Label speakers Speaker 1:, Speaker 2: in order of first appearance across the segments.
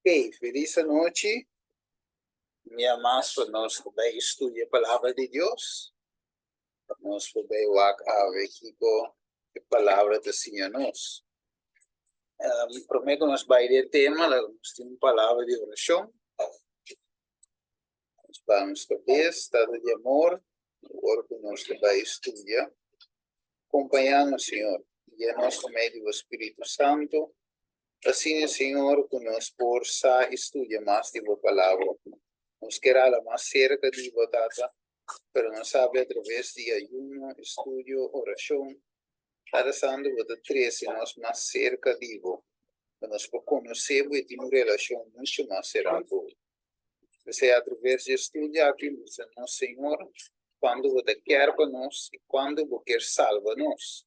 Speaker 1: Ok, felis anochi. Mi a mas pa nos por bai studia e palabra di Dios. Pa nos por bai wak awe kiko e palabra ta siña nos. Promé ku nos bai den e tema, laga nos tin un palabra di orashon. Nos baha nos kabes, Tata di amor, ora ku nos ta bai studia, kompañá nos, Señor, guia nos pa medio di bo Spiritu Santu, asina, Señor, ku nos por sa i studia mas di bo Palabra. Nos kier hala mas serka di bo, Tata, pero nos sabi atraves di ayuno, estudio, orashon, Tata Santu, bo ta trese nos mas serka di bo, pa nos por konosé bo i tin un relashon muchu mas será ku bo. P'esei atraves di e studio aki mustra nos, Señor, kuantu bo ta kier pa nos i kuantu bo kier salba nos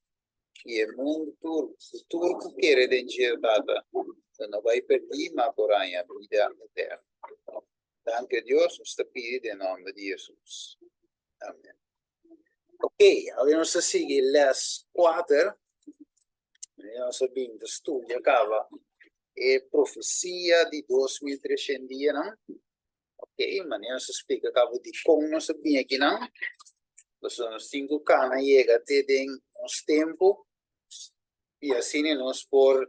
Speaker 1: i e mundu tur, ku tur ku kere den dje, Tata, lo no bai perdí ma por haña bida eterno. Danki o Dios, nos ta pidi den nòmber di Hesus. Amen. Ok, awe nos ta sigui les kuater. Nos a bin ta studia kaba e profesia di 2300 dianan. Ok, manera nos a splika kaba dikon nos a bin akinan. Pasobra nos tin ku kana yega te den nos tempu i asina nos por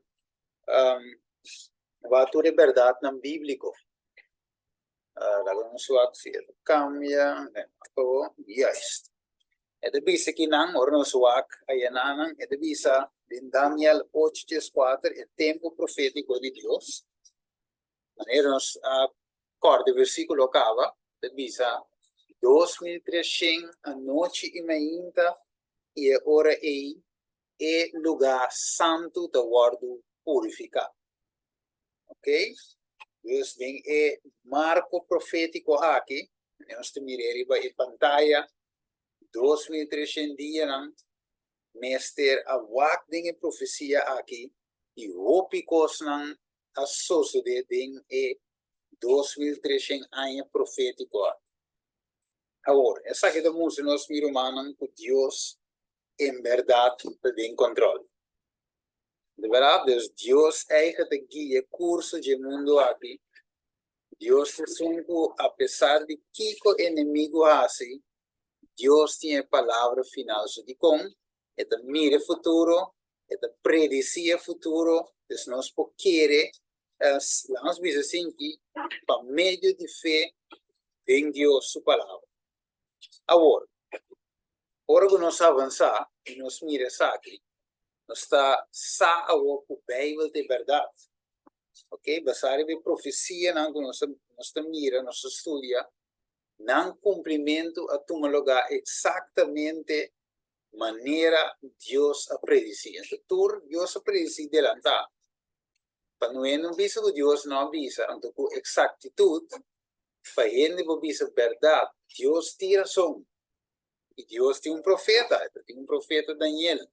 Speaker 1: wak tur e bèrdatnan bíbliko. Laga nos wak si e ta kambia. Juist. E ta bisa kinan, ora nos wak ayananan, e ta bisa den Daniel ocho dieskuater, e tempu profétiko di Dios. Manera nos a kòrda e versíkulo kaba, ta bisa 2300 anochi i mainta, i e ora ei e lugá santu ta wòrdu purifiká. Ok, dus den e marko profétiko aki, nos ta mira riba e pantaya, 2300 dianan mester a wak den e profesia aki i hopi kosnan a sosodé den e 2300 aña profétiko aki. Awor, esaki ta mustra nos, mi rumannan, ku Dios en bèrdat ta den kòntròl. De bèrdat, dus Dios eigen ta guia e kurso dje mundu aki. Dios ta esun ku apesar di kiko enemigu hasi, Dios tin e palabra final. So dikon? E ta mira e futuro, e ta predisí e futuro, dus nos por kere, laga nos bisa asinki, pa medio di fe den Dios su palabra. Awor, ora ku nos avansá i nos mira esaki, nos ta sa awor ku Beibel ta e bèrdat. Ok, basá riba e profesianan ku nos ta nos ta mira, nos ta studia, nan kumplimentu a tuma lugá eksaktamente manera Dios a predisí. Anto tur Dios a predisí delantá. Pa no hende no bisa ku Dios no a bisa, anto ku eksaktitut pa hende por bisa bèrdat, Dios tin rason i Dios tin un profeta, e ta tin un profeta Daniel.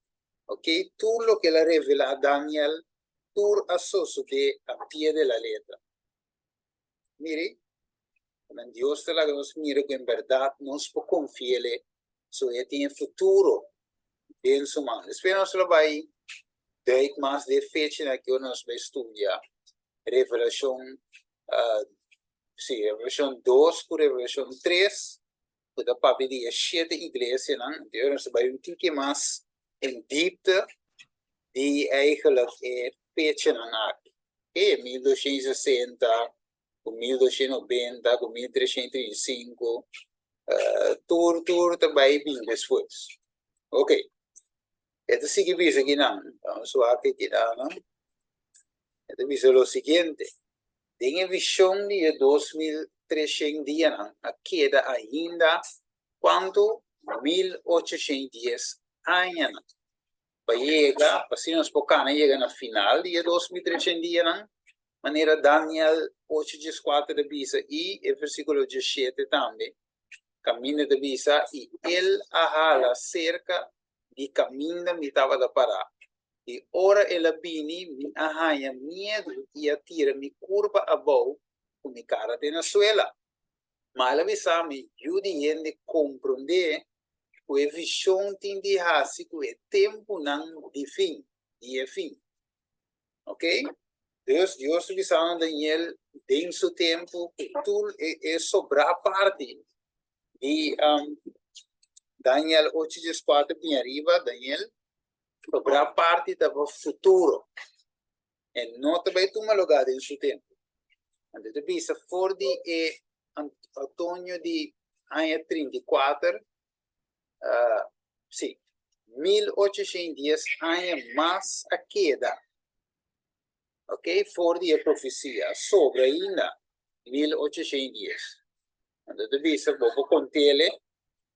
Speaker 1: Ok, tur loke el a revelá a Daniel, tur a sosodé a pie de la letra. Miri, nan Dios ta laga nos mira ku en bèrdat nos por konfi'El, so E tin e futuro den su man. Despues nos lo bai duik mas den e fechanan aki ora nos bai studia Revelashon Sí, Revelashon dos ku Revelashon tres, ku ta papia di e shete iglesianan. Anto nos ta bai un tiki mas en diepte di eigenlijk e fechanan aki. E 1260 ku 1290 ku 1335, tur tur ta bai bin despues. Ok, e ta sigui bisa kinan, nos wak kinan, e ta bisa lo siguiente. Den e vishon di e 2300 dianan a keda ainda kuantu? 1810 añanan pa yega, pa asina nos por kana yega na final di e 2300 dianan, manera Daniel ocho dieskuater ta bisa i e versíkulo diesshete tambe, kaminda ta bisa, I el a hala serka di kaminda mi tabata pará, I ora el a bini, mi a haña miedu i a tira mi kurpa abou ku mi kara te na suela. Ma el a bisa mi, Yu di hende, komprondé ku e vishon tin di hasi ku e tempunan di fin, di e fin. Oke? Dus Dios a bisa na Daniel den su tempu ku tur e e sobrá parti di Daniel ocho dieskuater bin ariba, Daniel, sobrá parti ta pa futuro. E no ta bai tuma lugá den su tempu. Anto ta bisa for di e otoño di aña 34, sí, 1810 aña mas a keda. Ok, for di e profesia a sobra ainda 1810. Anto ta bisa bo por kont'ele,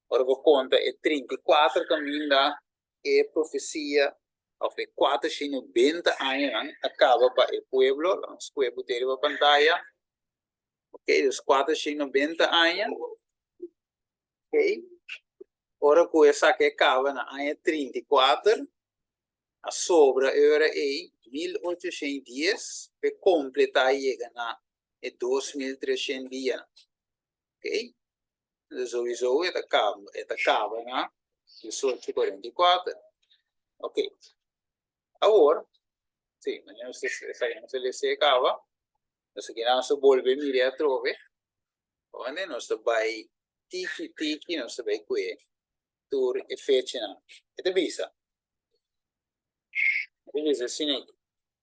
Speaker 1: ora bo konta e 34 kaminda e profesia òf e 490 añanan a kaba pa e pueblo, lo nos kue bot'e riba pantaya. Ok, dus 490 aña. Ok, ora ku esaki a kaba na aña 34, a sobra e ora ei 1810 p'e kompletá yega na e 2300 dianan. Ok, entonces souiso e ta kaba, e ta kaba na 1844. Ok, awor, si, manera nos ta esaki nos ta lesa e kaba, nos ta keda nos ta bolbe mira atrobe, unda nos ta bai tiki tiki nos ta bai kue tur e fechanan. E ta bisa, e ta bisa asina aki,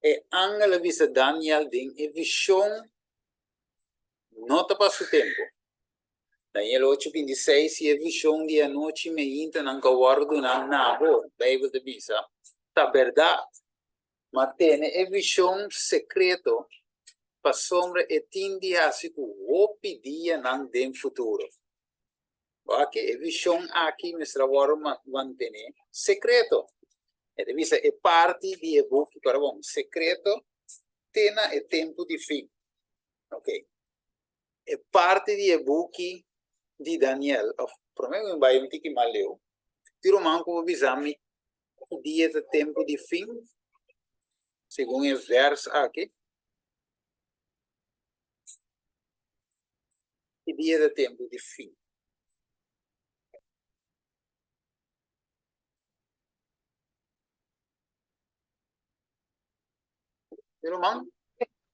Speaker 1: E angel a bisa Daniel den e vishon no ta pa su tempu. Daniel ocho 26, Si e vishon di anochi meintanan ku a wòrdu duná na bo, Beibel ta bisa, ta bèrdat, ma tene e vishon sekreto, pasobra e tin di hasi ku hopi dianan den futuro. Wak, e vishon aki mester a wòrdu mantené sekreto. E ta bisa e parti di e buki ku a bon sekreto te na e tempu di fin. Ok. E parti di e buki di Daniel, òf promé ku mi bai un tiki mas leu, tin ruman ku por bisa mi ki dia ta tempu di fin, segun e vèrs aki? Ki dia ta tempu di fin? Mi ruman?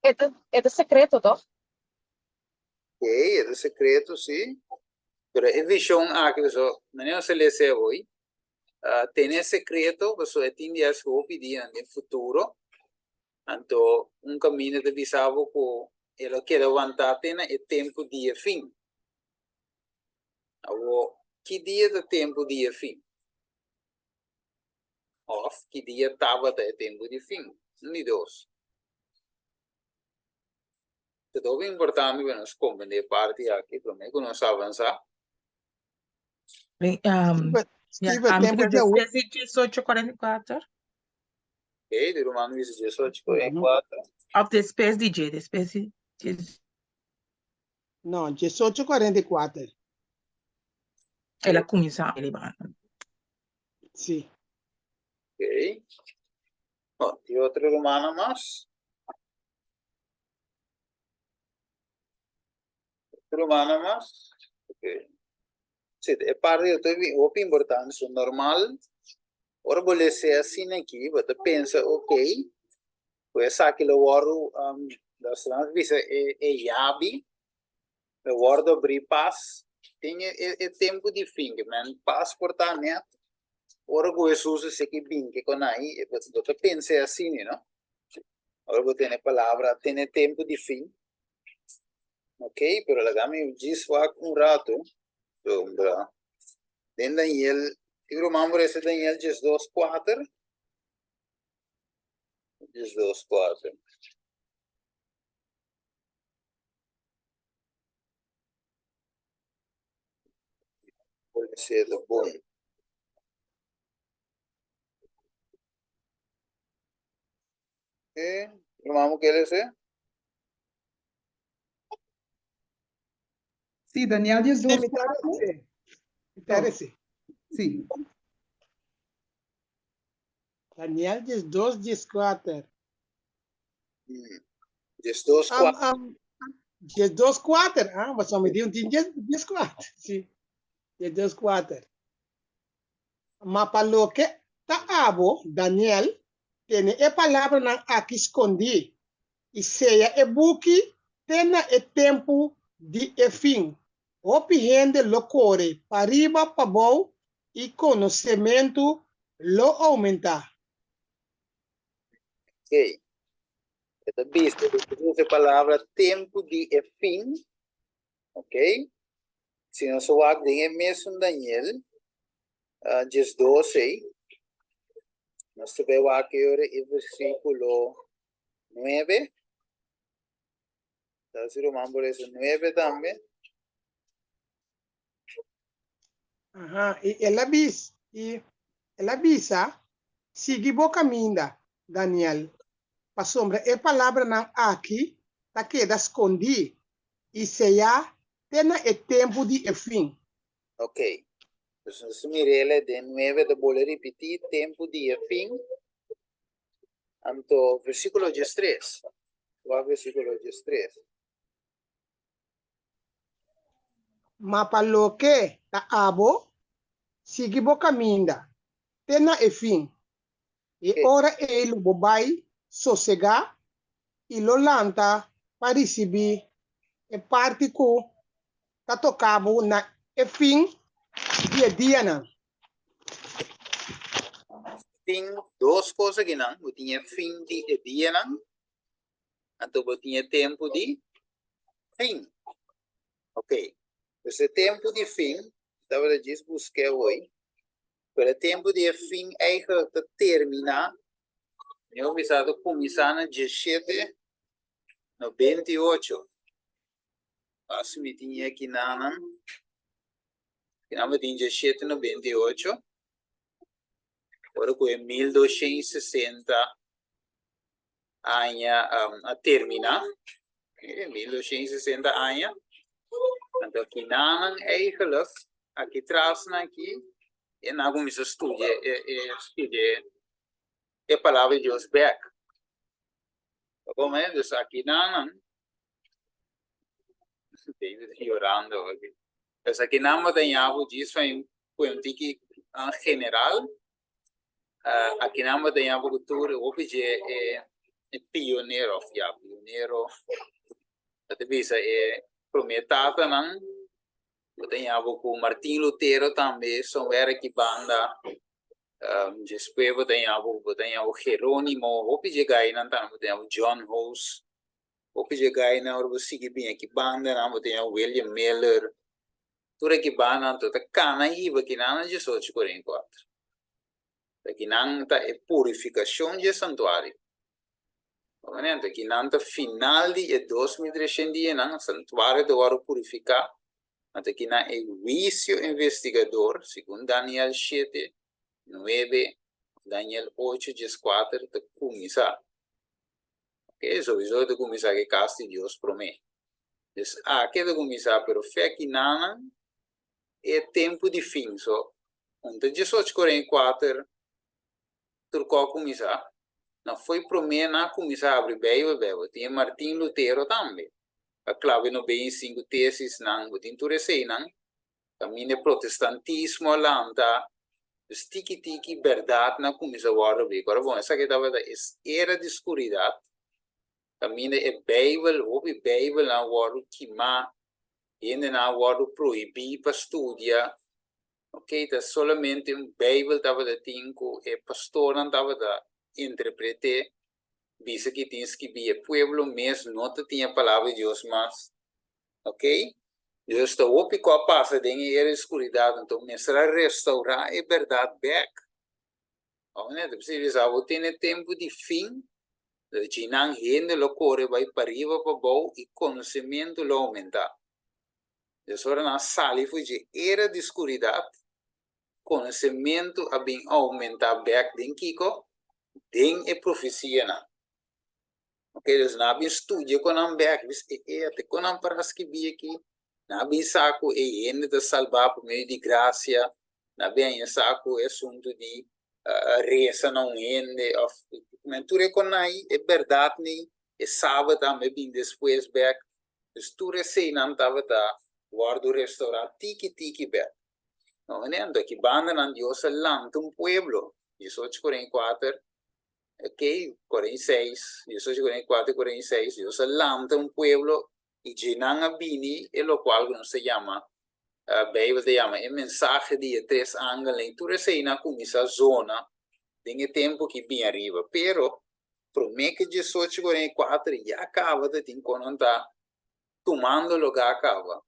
Speaker 2: E ta, e ta sekreto, toch?
Speaker 1: Ok, e ta sekreto, sí. Pero e vishon aki, paso, manera nos a lesa e hoy, tene e sekreto, paso e tin di haci hopi dianan den futuro. Anto un kaminda ta bisa bo ku e lo keda wantá te na e tempu di e fin. Awor, ki dia ta tempu di e fin? Òf ki dia tabata e tempu di fin? Un di dos. Ta hopi importante pa nos komprendé e parti aki promé ku nos avansá.
Speaker 3: Ya,
Speaker 4: ami
Speaker 3: tempo
Speaker 4: ta
Speaker 3: di awe.
Speaker 4: despues di 1844.
Speaker 1: Ok, di Romano bisa 1844.
Speaker 4: Of despues di dje, despues di dje.
Speaker 3: No, 1844.
Speaker 4: El a kuminsá libra.
Speaker 3: Sí.
Speaker 1: Ok. Bon, di otro romano mas? Romano mas? Ok. Sí, e parte yo estoy hopi importante, so normal, ora bo lese asina aki, bo ta pensa, ok, ku esaki lo wòrdu, um, los nan bisa e, e yabi, lo wòrdu abrí pas den e, e, e tempu di fin, ke men pas por ta nèt ora ku Hesus a seki bin ke kon ai, bo, bo ta pensa asina, no? Ora bo tene palabra, tene tempu di fin. Ok, pero laga mi djis wak un rato. Sombra. Den Daniel, ki ruman por ese Daniel 12:4? 12:4. Por ser bon. Ok, ruman por kere ese?
Speaker 5: Sí, Daniel 12,
Speaker 3: Mi ta
Speaker 5: 4.
Speaker 3: rese. Mi ta rese.
Speaker 5: Sí.
Speaker 3: Daniel 12, 14.
Speaker 1: 12, 4.
Speaker 3: 12, 4. Ah, mas mi di un tin 10, 4. Sí. 12, 4. Ma pa loke ta abo, Daniel, tene e palabranan aki skondí. I seya e buki te na e tempu di e fin. Hopi hende lo kore pariba pabou i konosementu lo oumentá.
Speaker 1: Oké. E ta bisa, e ta usa e palabra tempu di e fin. Oké. Si nos wak den e mesun Daniel 12 ei, nos ta bai wak e ora e versíkulo 9. Ta si ruman por lesa 9 tambe.
Speaker 3: Aha, i el a bis, i el a bisa, Sigui bo kaminda, Daniel, pasobra e palabranan aki ta keda skondí i seyá te na e tempu di e fin.
Speaker 1: Ok. Dus nos ta mir'el den nuebe ta bolbe ripití, tempu di e fin. Anto versíkulo diestres. Wak versíkulo diestres.
Speaker 3: Ma pa loke ta abo, sigui bo kaminda te na e fin. E ora ei lo bo bai sosegá i lo lanta pa risibí e parti ku ta toka bo na e fin di e dianan.
Speaker 1: Tin dos kos akinan, bo tin e fin di e dianan Anto bo tin e tempu di fin. Ok. Dus e tempu di fin, tabata djis busk'é hoy, pero e tempu di e fin eigenlijk ta terminá, mi a bisa ta kuminsá na diesshete 98. Asi mi tin e akinanan, akinan bo tin 1798, ora ku e 1260 aña a termina, 1260 aña, anto kinanan eigenlijk aki trasnan aki e nan a kuminsa studia e e studia e palabra di Dios bek. Ta como dus akinanan David ta yorando aki. Dus akinan bo ta ña bo djis pa un tiki general. Akinan bo ta yama ku tur hopi dje e pionero of ya pionero ta ta bisa e prome tatanan bo ta yama ku Martin Lutero tambe somewhere aki banda despues bo ta yama bo ta yama Geronimo hopi dje gainan tambe bo ta yama John Hus hopi dje gainan ora bo sigui bini aki bandanan bo ta yama William Miller. Tur e kibanan anto ta kana hiba kinan na 1844. Ta kinan ta e purifikashon dje santuario. Anto kinan ta final di e 2300 dianan, santuario ta wòrdu purifiká, anto kinan e huisio investigador, segun Daniel shete, nuebe, Daniel ocho, dieskuater, ta kuminsá. Oke, souiso e ta kuminsá ku e kas di Dios promé. Dus aki e ta kuminsá, pero fe kinanan e tempu di fin. So, un ta 1844 tur kò a kuminsá. Na foi promé nan a kuminsá habri Beibel Beibel. Tin e Martin Lutero tambe a klaba e 95 tesisnan, bo tin tur eseinan. Kaminda e protestantismo a lanta, dus tiki tiki bèrdatnan a kuminsá wòrdu abrí. Ora bon, esaki tabata e era di skuridat, kaminda e Beibel, hopi Beibelnan a wòrdu kimá, hendenan a wòrdu prohibí pa studia. Oke, ta solamente un Beibel tabata tin ku e pastornan tabata interpret'é, bisa ki tin skibí. E pueblo mes no ta tin e Palabra di Dios mas. Ok, Dios ta hopi ku a pasa den e era di skuridat, anto mester a restaurá e bèrdat bèk. Awor, ta p'esei bisa bo tene tempu di fin, djinan hende lo kore bai pariba pabou i konosementu lo oumentá. Des ora nan a sali for dje era di skuridat, konosementu a bin oumentá bèk den kiko? Den e profesianan. Ok, dus nan a bin studia kon nan bek, bis e e ate kon nan para skibi aki, nan a bin sa ku e hende ta salbá pa medio di grasia, nan a bin haña sa ku e asuntu di resa na un hende òf men tur e kon ai e bèrdat ni e sabat tambe bin despues bek, dus tur eseinan tabata wòrdu restourá tiki tiki bek. No, anto aki bandanan Dios a lanta un pueblo, 1844. Ok, 46, 18, 44, 46, Dios a lanta un pueblo i dje nan a bini e lokual ku nos ta yama, Beibel ta yama e mensahe di e tres angelnan i tur eseinan a kuminsá zona den e tempu ki bin ariba. Pero promé ku 18, 44 ya kaba ta tin kon nan ta tumando lugá kaba,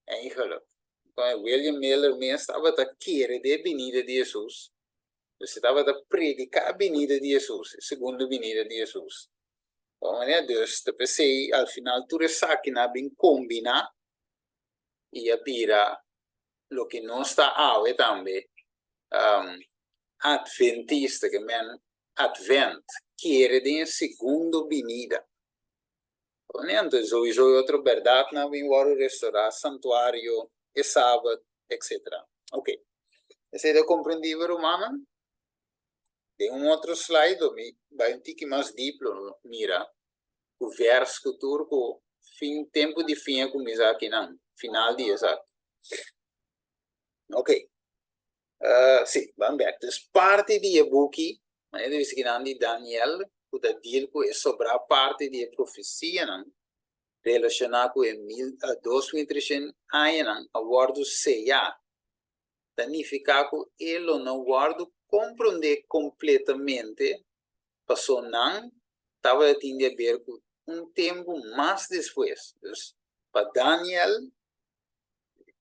Speaker 1: eigenlijk. Enton William Miller mes tabata kere den e binida di Hesus. Dus e tabata prediká binida di Hesus, e segundo binida di Hesus. Bon, dus ta p'esei al final tur esakinan a bin kombiná i a bira loke nos ta awe tambe, Adventista, ke men Advent, kere den e segundo binida. Bon, anto souiso e otro bèrdatnan a bin wòrdu restorá, santuario, e sabat, etcetera. Ok. Esei ta komprendibel, rumannan? Den un otro slide lo mi bai un tiki mas dip, lo mira ku vers ku tur ku fin tempu di fin a kuminsá akinan, final di esaki. Ok. Si, ban bek. Dus parti di e buki, manera di bisa kinan di Daniel, ku ta deal ku e sobrá parti di e profesianan relashoná ku e mil, 2300 añanan a wòrdu seyá, ta nifiká ku e lo no wòrdu komprondé kompletamente pasó nan tabata tin di aber ku un tempu mas despues. Dus, pa Daniel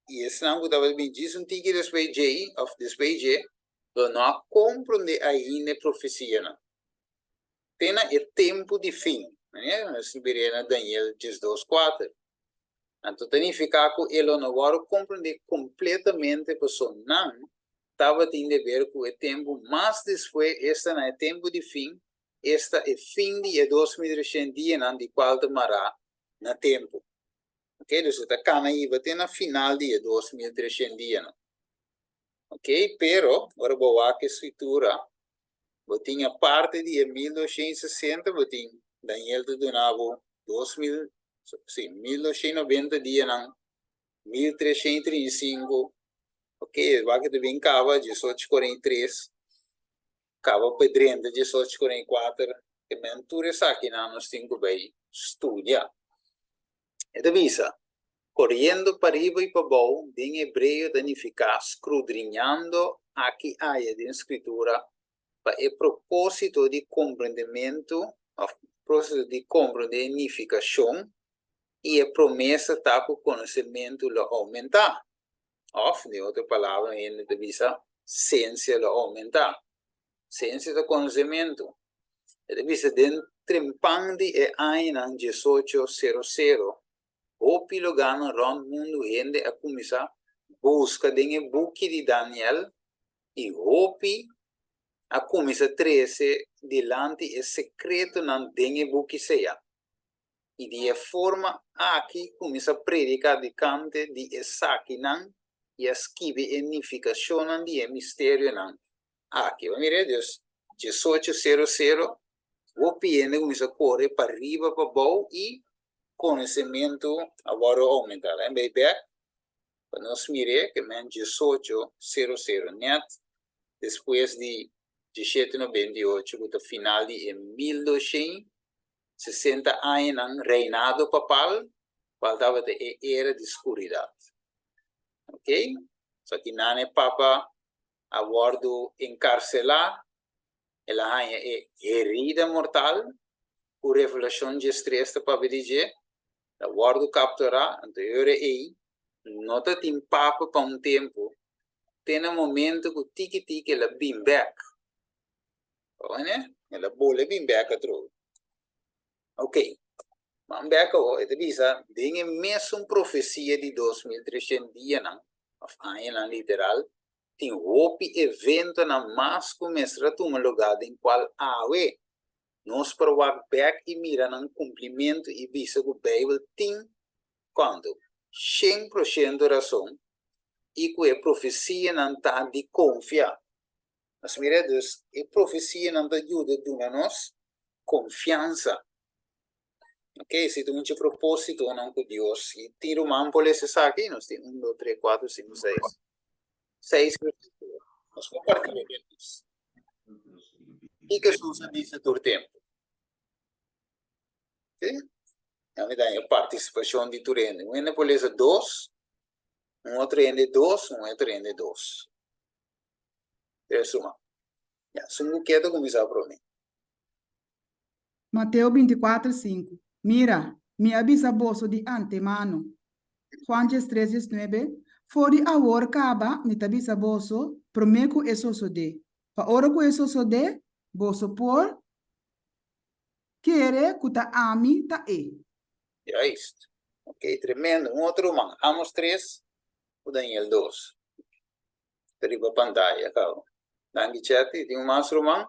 Speaker 1: i esnan ku tabata bin djis un tiki despues dje òf despues dje lo no a komprondé ainda e profesianan te na e tempu di fin. Manera nos ta bira na Daniel 12, 4. Anto ta nifiká ku e lo no wòrdu komprondé kompletamente pasobra nan tabatin deber ku e tempu mas despues, esta na e tempu di fin, esta e fin di e 2300 dianan di kual ta mará na tempu. Ok, dus e ta kana hiba te na final di e 2300 dianan. Ok, pero ora bo wak e scritura, bo tin a parte di e 1260, bo tin Daniel ta duna bo 2000, si, 1290 dianan, 1335, ok, wak e ta bin kaba 1843, kaba pa drenta 1844, ke men tur esakinan nos tin ku bai studia. E ta bisa, Koriendo pariba i pabou den hebreo ta nifiká skrudriñando aki aya den Skritura pa e propósito di komprendementu òf propósito di komprendé e nifikashon i e promesa ta ku konosementu lo oumentá. Òf, den otro palabra hende ta bisa, siensia lo oumentá. Siensia ta konosementu. E ta bisa den trempan di e añanan 18 sero sero, hopi lugánan rònt mundu hende a kuminsá buska den e buki di Daniel i hopi a kuminsá trese dilanti e sekretonan den e buki seyá. I di e forma aki kuminsá prediká dikante di esakinan i a skibi e nifikashonnan di e misterionan Aki bo mira dus 18 sero sero hopi hende kuminsá kore pa riba pa bou i konosementu a wòrdu oumentá. Laten bai bèk pa nos mir'é ke men 18 sero sero nèt despues di 1798 ku ta final di e 1260 añanan reinado papal kual tabata e era di skuridat. Oke, so akinan e papa a wòrdu enkarselá, el a haña e herida mortal ku Revelashon 13 ta papia di dje, el a wòrdu kapturá, anto e ora ei no ta tin papa pa un tempu, te na momentu ku tiki tiki el a bin bèk. El a bolbe bin bèk atrobe. Ok, ban bèk awor, e ta bisa den e mesun profesia di 2300 dianan, òf añanan literal, tin hopi eventonan mas ku mester a tuma lugá den kual awe nos por wak bèk i mira nan kumplimentu i bisa ku Beibel tin kuantu? 100% rason i ku e profesianan ta di konfia. Nos mira dus, e profesianan ta yuda duna nos konfiansa. Ok, si ta un dje propósitonan ku Dios i tin ruman por lesa esaki, nos tin un, dos, tres, kuater, sinku, seis. Seis versíkulo. Nos por parti den nos. Kiko Hesus a bisa tur tempu? Sí? Ya mi ta e partisipashon di tur hende. Un hende por lesa dos, un otro hende dos, un otro hende dos. Tres suma. Ya, sun ku ke ta kuminsá promé.
Speaker 5: Mateo 24, 5 Mira, mi a bisa boso di antemano. Juan 13, 19 For di awor kaba mi ta bisa boso, promé ku e sosodé, pa ora ku e sosodé, boso por kere ku ta ami ta e.
Speaker 1: Juist. Ok, tremendo. Un otro ruman, Amos 3 ku Daniel 2. Ta riba pantaya kaba. Danki Chetty. Tin un mas ruman?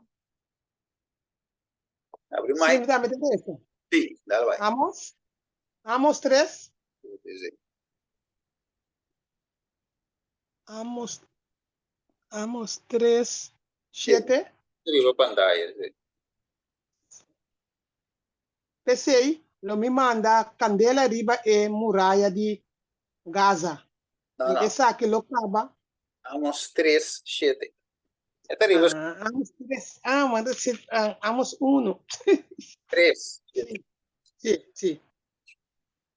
Speaker 1: Abri
Speaker 3: Sí,
Speaker 1: mic.
Speaker 3: mi tambe ta lesa.
Speaker 1: Sí, dale bai.
Speaker 3: Amos? Amos 3?
Speaker 1: Sí.
Speaker 3: Amos, Amos 3, 7.
Speaker 1: Riba pantaya, sí.
Speaker 3: P'esei lo mi manda kandela riba e muraya di Gaza,
Speaker 1: No,
Speaker 3: i
Speaker 1: no.
Speaker 3: esaki lo kaba.
Speaker 1: Amos 3, 7. E ta riba.
Speaker 3: Ah, Amos 3. Ah, manda si, ah, Amos 1.
Speaker 1: 3.
Speaker 3: Sí, sí, sí.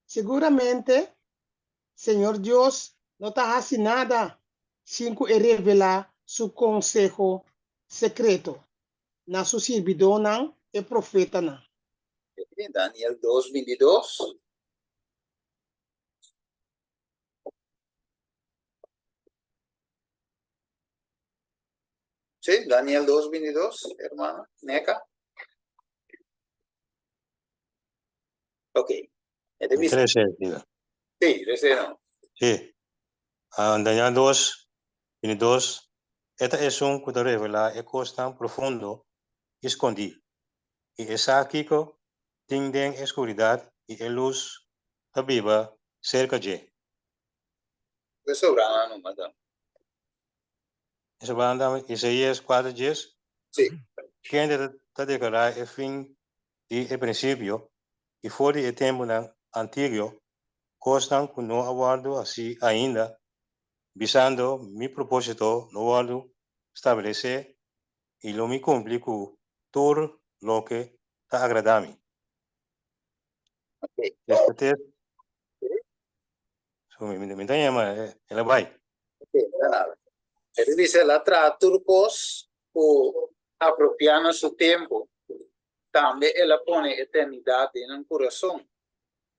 Speaker 3: Seguramente, Señor Dios no ta hasi nada sin ku e revelá su konseho sekreto na su sirbidónan, e profetanan.
Speaker 1: Daniel 2, 22. Sí, Daniel 2, 22, hermano. Neka. Ok. E ta bisa.
Speaker 6: Trece, diga.
Speaker 1: Sí, trece no.
Speaker 6: Sí. Ah, Daniel 2, 22. E ta esun ku ta revelá e kosnan profundo i skondí, i e sa kiko tin den e skuridat i e lus ta biba serka dje.
Speaker 1: Ku e sobrá nan numa ta?
Speaker 6: E sobrá nan ta Isaías 4 djes.
Speaker 1: Sí.
Speaker 6: Kende ta deklará e fin di e prinsipio i for di e tempunan antiguo kosnan ku no a wòrdu hasí ainda, bisando, Mi propósito lo wòrdu stablesé i lo mi kumpli ku tur loke ta agradá mi. Despues, so mi ta yama, el a bai.
Speaker 1: E ta bisa el a traha tur kos ku apropiá na su tempu. Tambe el a pone eternidat den nan kurason.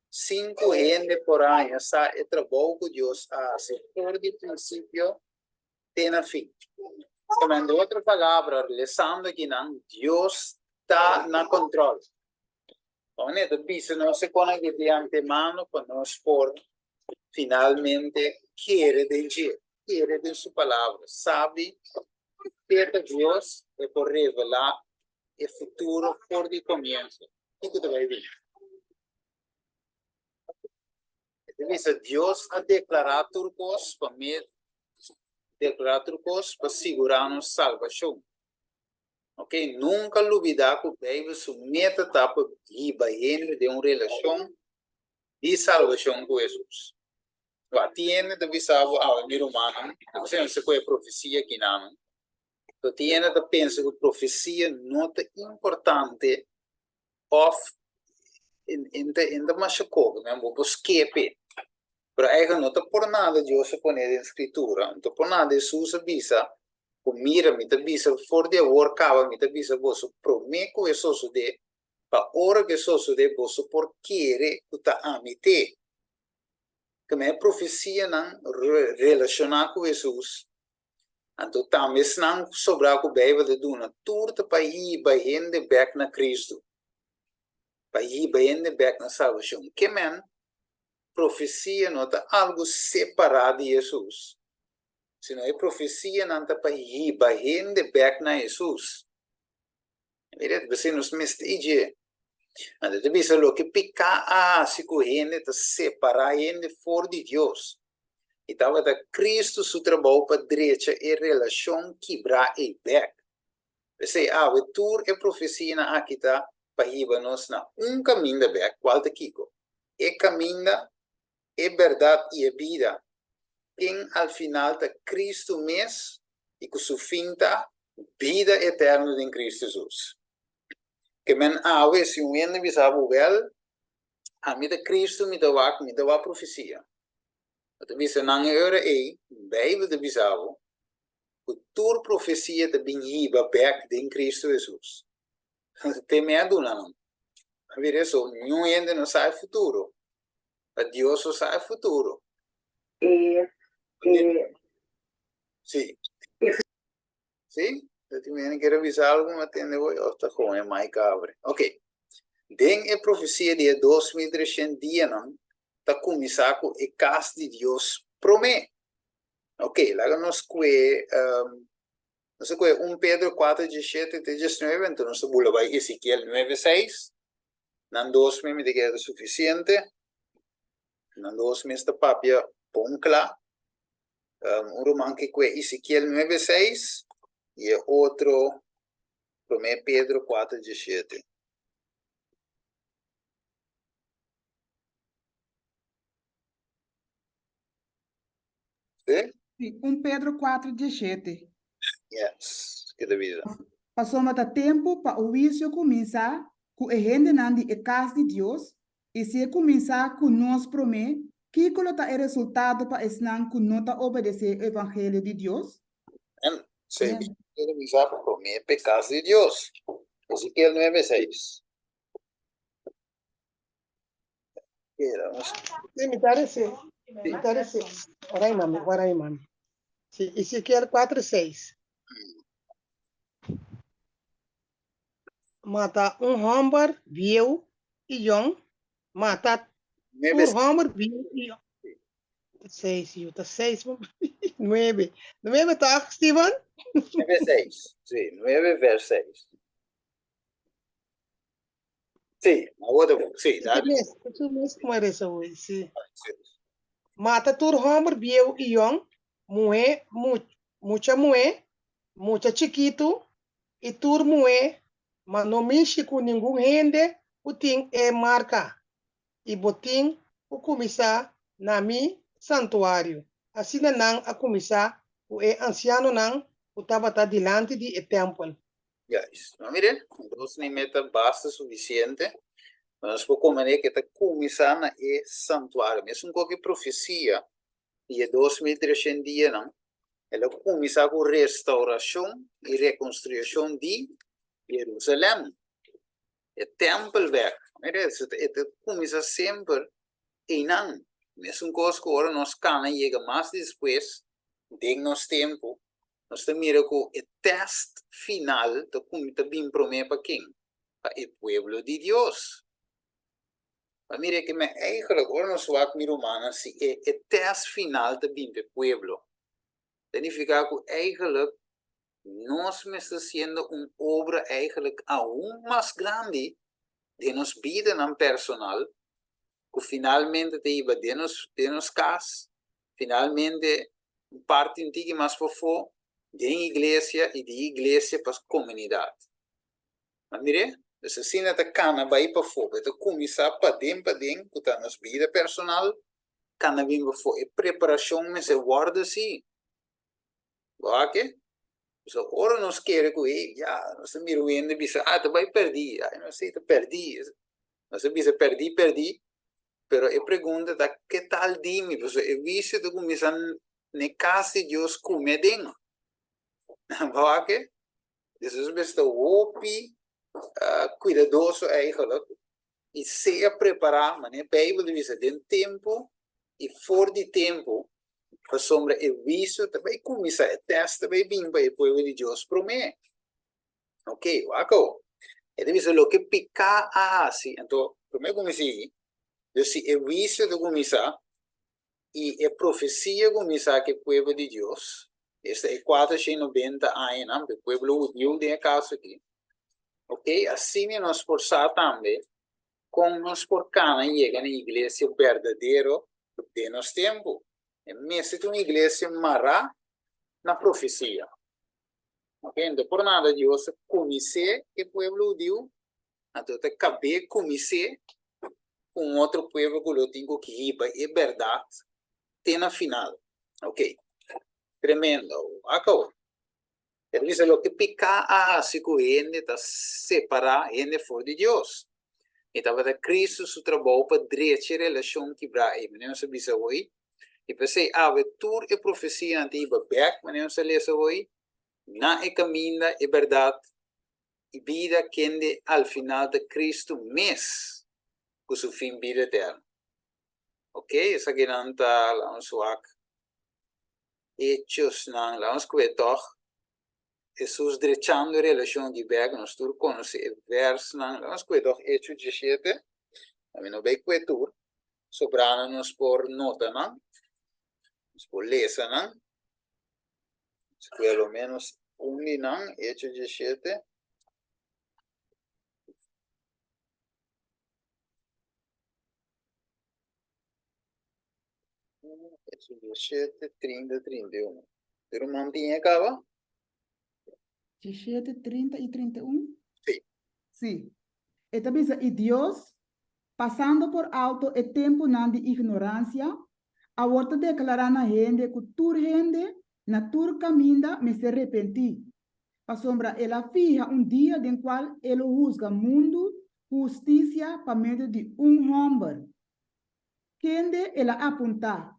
Speaker 1: Sin ku hende por haña sa e trabou ku Dios a hasi for di prinsipio te na fin. Kòmen den otro palabra, lesando akinan, Dios ta na kòntròl. Ora e ta bisa nos e kon aki di antemano pa nos por finalmente kere den dje, kere den su palabra, sabi ke ta Dios, e por revelá e futuro for di komienso. Kiko ta bai bini? E ta bisa Dios a deklará tur kos pa me deklará tur kos pa sigurá nos salbashon. Ok, nunka lubidá ku Beibel su meta ta pa hiba hende den un relashon di salbashon ku Hesus. Wak, tin hende ta bisa bo awe, mi rumannan, bo sa ku e profesia kinanan, pero tin hende ta pensa ku profesia no ta importante òf e ta masha koko, bo por skepe. Pero eigen no ta por nada Dios a pone den Scritura, no ta por nada Hesus a bisa cu mira mi ta bisa for di awor caba mi ta bisa boso prome cu e sosode pa ora cu e sosode boso por kere cu ta ami te. Keme e profecianan relaciona cu Hesus, anto tambe esnan cu sobra cu Bijbel ta duna tur ta pa hiba hende bek na Cristo, pa hiba hende bek na salvacion. Kemen Profesia no ta algu separá di Hesus, sino e profesianan ta pa hiba hende bèk na Hesus. Mira, p'esei nos mester i dje. Anto ta bisa loke piká a hasi ku hende ta separá hende for di Dios. I tabata Kristu su trabou pa drecha e relashon kibrá ei bèk. P'esei awe tur e profesianan aki ta pa hiba nos na un kaminda bèk, kual ta kiko? E kaminda, e bèrdat i e bida, ken al final ta Kristu mes i ku su fin ta. Bida eterno den Cristo Jesus. Ke men awe si un hende bisa bo wel, ami ta Cristo mi ta wak, mi ta wak profesia. Bo ta bisa nan e ora ei, Bijbel ta bisa bo ku tur profesia ta bin hiba bek den Cristo Jesus. Te mi a duna nan. A bira eso, niun hende no sa e futuro. Ta Dios so sa e futuro.
Speaker 7: E, e.
Speaker 1: Sí. Sí? Ta tin hende kier a bisa algo, mi a tende hoy, of ta gewoon e mic a abri. Ok. Den e profesia di e 2300 dianan ta kuminsá ku e kas di Dios promé. Ok, laga nos kue um, nos a kue 1 Pedro 4, 17 te 19, anto nos ta bula bai Ezekiel 9, 6. Nan dos mes mi ta kere ta sufisiente. Nan dos mes ta papia bon kla. Um, un ruman ke kue Ezekiel 9, 6 i e otro 1 Pedro 4, 17. Sí?
Speaker 5: Sí, 1 Pedro 4, 17.
Speaker 1: Yes, ke ta bisa?
Speaker 5: Pasobra ta tempu pa e huisio kuminsá ku e hendenan di e kas di Dios, i si e kuminsá ku nos promé, kiko lo ta e resultado pa esnan ku no ta obedesé e evangelio di Dios?
Speaker 1: Amén. Si e kuminsá promé pa e kas di Dios. Ezekiel 9, 6.
Speaker 3: Sí, mi ta rese. Mi ta rese. Ora ahí, mami. Ora ahí, mami. Sí, Ezequiel 4, 6. Mata un homber bieu i yong. Mata tur homber bieu i yong. Seis, yu, ta seis. Nuebe. Nuebe toch, Steven?
Speaker 1: Nuebe, seis. Sí, nuebe vers seis. Sí, awor ta bon. Sí,
Speaker 3: dale. Mes, su mes como eres hoy, sí. Mata tur homber bieu i yong, muhé, mucha muhé, mucha chikitu i tur muhé, ma no mishi ku ningun hende ku tin e marka, i bo tin ku kuminsá na mi santuario. Asina nan a kuminsá ku e ansianonan ku tabata dilanti di e tèmpel.
Speaker 1: Juist. No mire, dos ni meta basta sufisiente. Nos por comprende que ta cuminsa na e santuario. Mesun cu e profecia di e 2300 dianan, el a cuminsa cu restauracion y reconstruccion di Jerusalem. E tempel bek. Mire, e ta cuminsa semper einan. Mesun cos cu ora nos cana yega mas despues den nos tempo, nos ta mira ku e tèst final ta ta bin promé pa ken? Pa e pueblo di Dios. Pa mira ke men eigenlijk ora nos wak mi rumannan si e e tèst final ta bin pa e pueblo, ta nifiká ku eigenlijk nos mester hasiendo un obra eigenlijk aun mas grandi den nos bidanan personal ku finalmente ta hiba den nos den nos kas, finalmente un parti un tiki mas pafó den iglesia i di iglesia pa komunidat. A mir'é? Dus asina ta kana bai pafó, e ta kuminsá paden paden ku ta nos bida personal, kana bin pafó. E preparashon mester wòrdu así. Bo wak e? So ora nos kere ku e ya nos ta mira un hende bisa ah ta bai pèrdí, ai no si ta pèrdí. Nos ta bisa pèrdí pèrdí, Pero e pregunta ta, ke tal di mi? Pasobra e wisio ta kuminsá n'e kas di Dios kume aden. Bo wak e? Hesus mester ta hopi kuidadoso eigenlijk i sea prepará, manera Beibel ta bisa, den tempu i for di tempu, pasobra e wisio ta bai kuminsá, e tèst ta bai bin pa e pueblo di Dios promé. Ok, wak awor. E ta bisa loke piká a hasi. Anto, promé ku mi sigui, dus si e huisio ta kuminsá i e profesia kuminsá ku e pueblo di Dios, esta e 490 añanan pa e pueblo hudiu den e kaso aki, ok, asina nos por sa tambe kon nos por kana yega na iglesia berdadero den nos tempu. E mester ta un iglesia mará na profesia. Ok, anto por nada Dios a kumins'é e pueblo hudiu, anto ta kab'é kumins'é ku un otro pueblo ku lo tin ku hiba e bèrdat te na final. Ok, tremendo. Wak awor. E ta bisa loke piká a hasi ku hende ta separá hende for di Dios. I tabata Kristu su trabou pa drecha e relashon kibrá ei, manera nos a bisa awor. I p'esei awe tur e profesianan ta hiba bèk, manera nos a lesa awor, na e kaminda, e bèrdat i bida kende al final ta Kristu mes ku su fin bida eterno. Ok, esakinan ta laga nos wak Hechosnan, laga nos kue tòg Hesus drechando e relashon di bèk, nos tur konosé e vèrsnan, laga nos kue tòg Hecho diesshete, ami no bai kue tur, sobranan nos por nota nan, nos por lesa nan, nos kue a lo ménos un di nan, Hecho diesshete. Hecho 17, 30, 31. E ruman tin e kaba?
Speaker 5: 17, 30 i 31?
Speaker 1: Sí.
Speaker 5: Sí. E ta bisa, I Dios, pasando por alto e tempunan di ignoransia, awor ta deklará na hende ku tur hende na tur kaminda mester repentí, pasobra el a fiha un dia den kual e lo husga mundu ku hustisia pa medio di un hòmber, kende el a apuntá,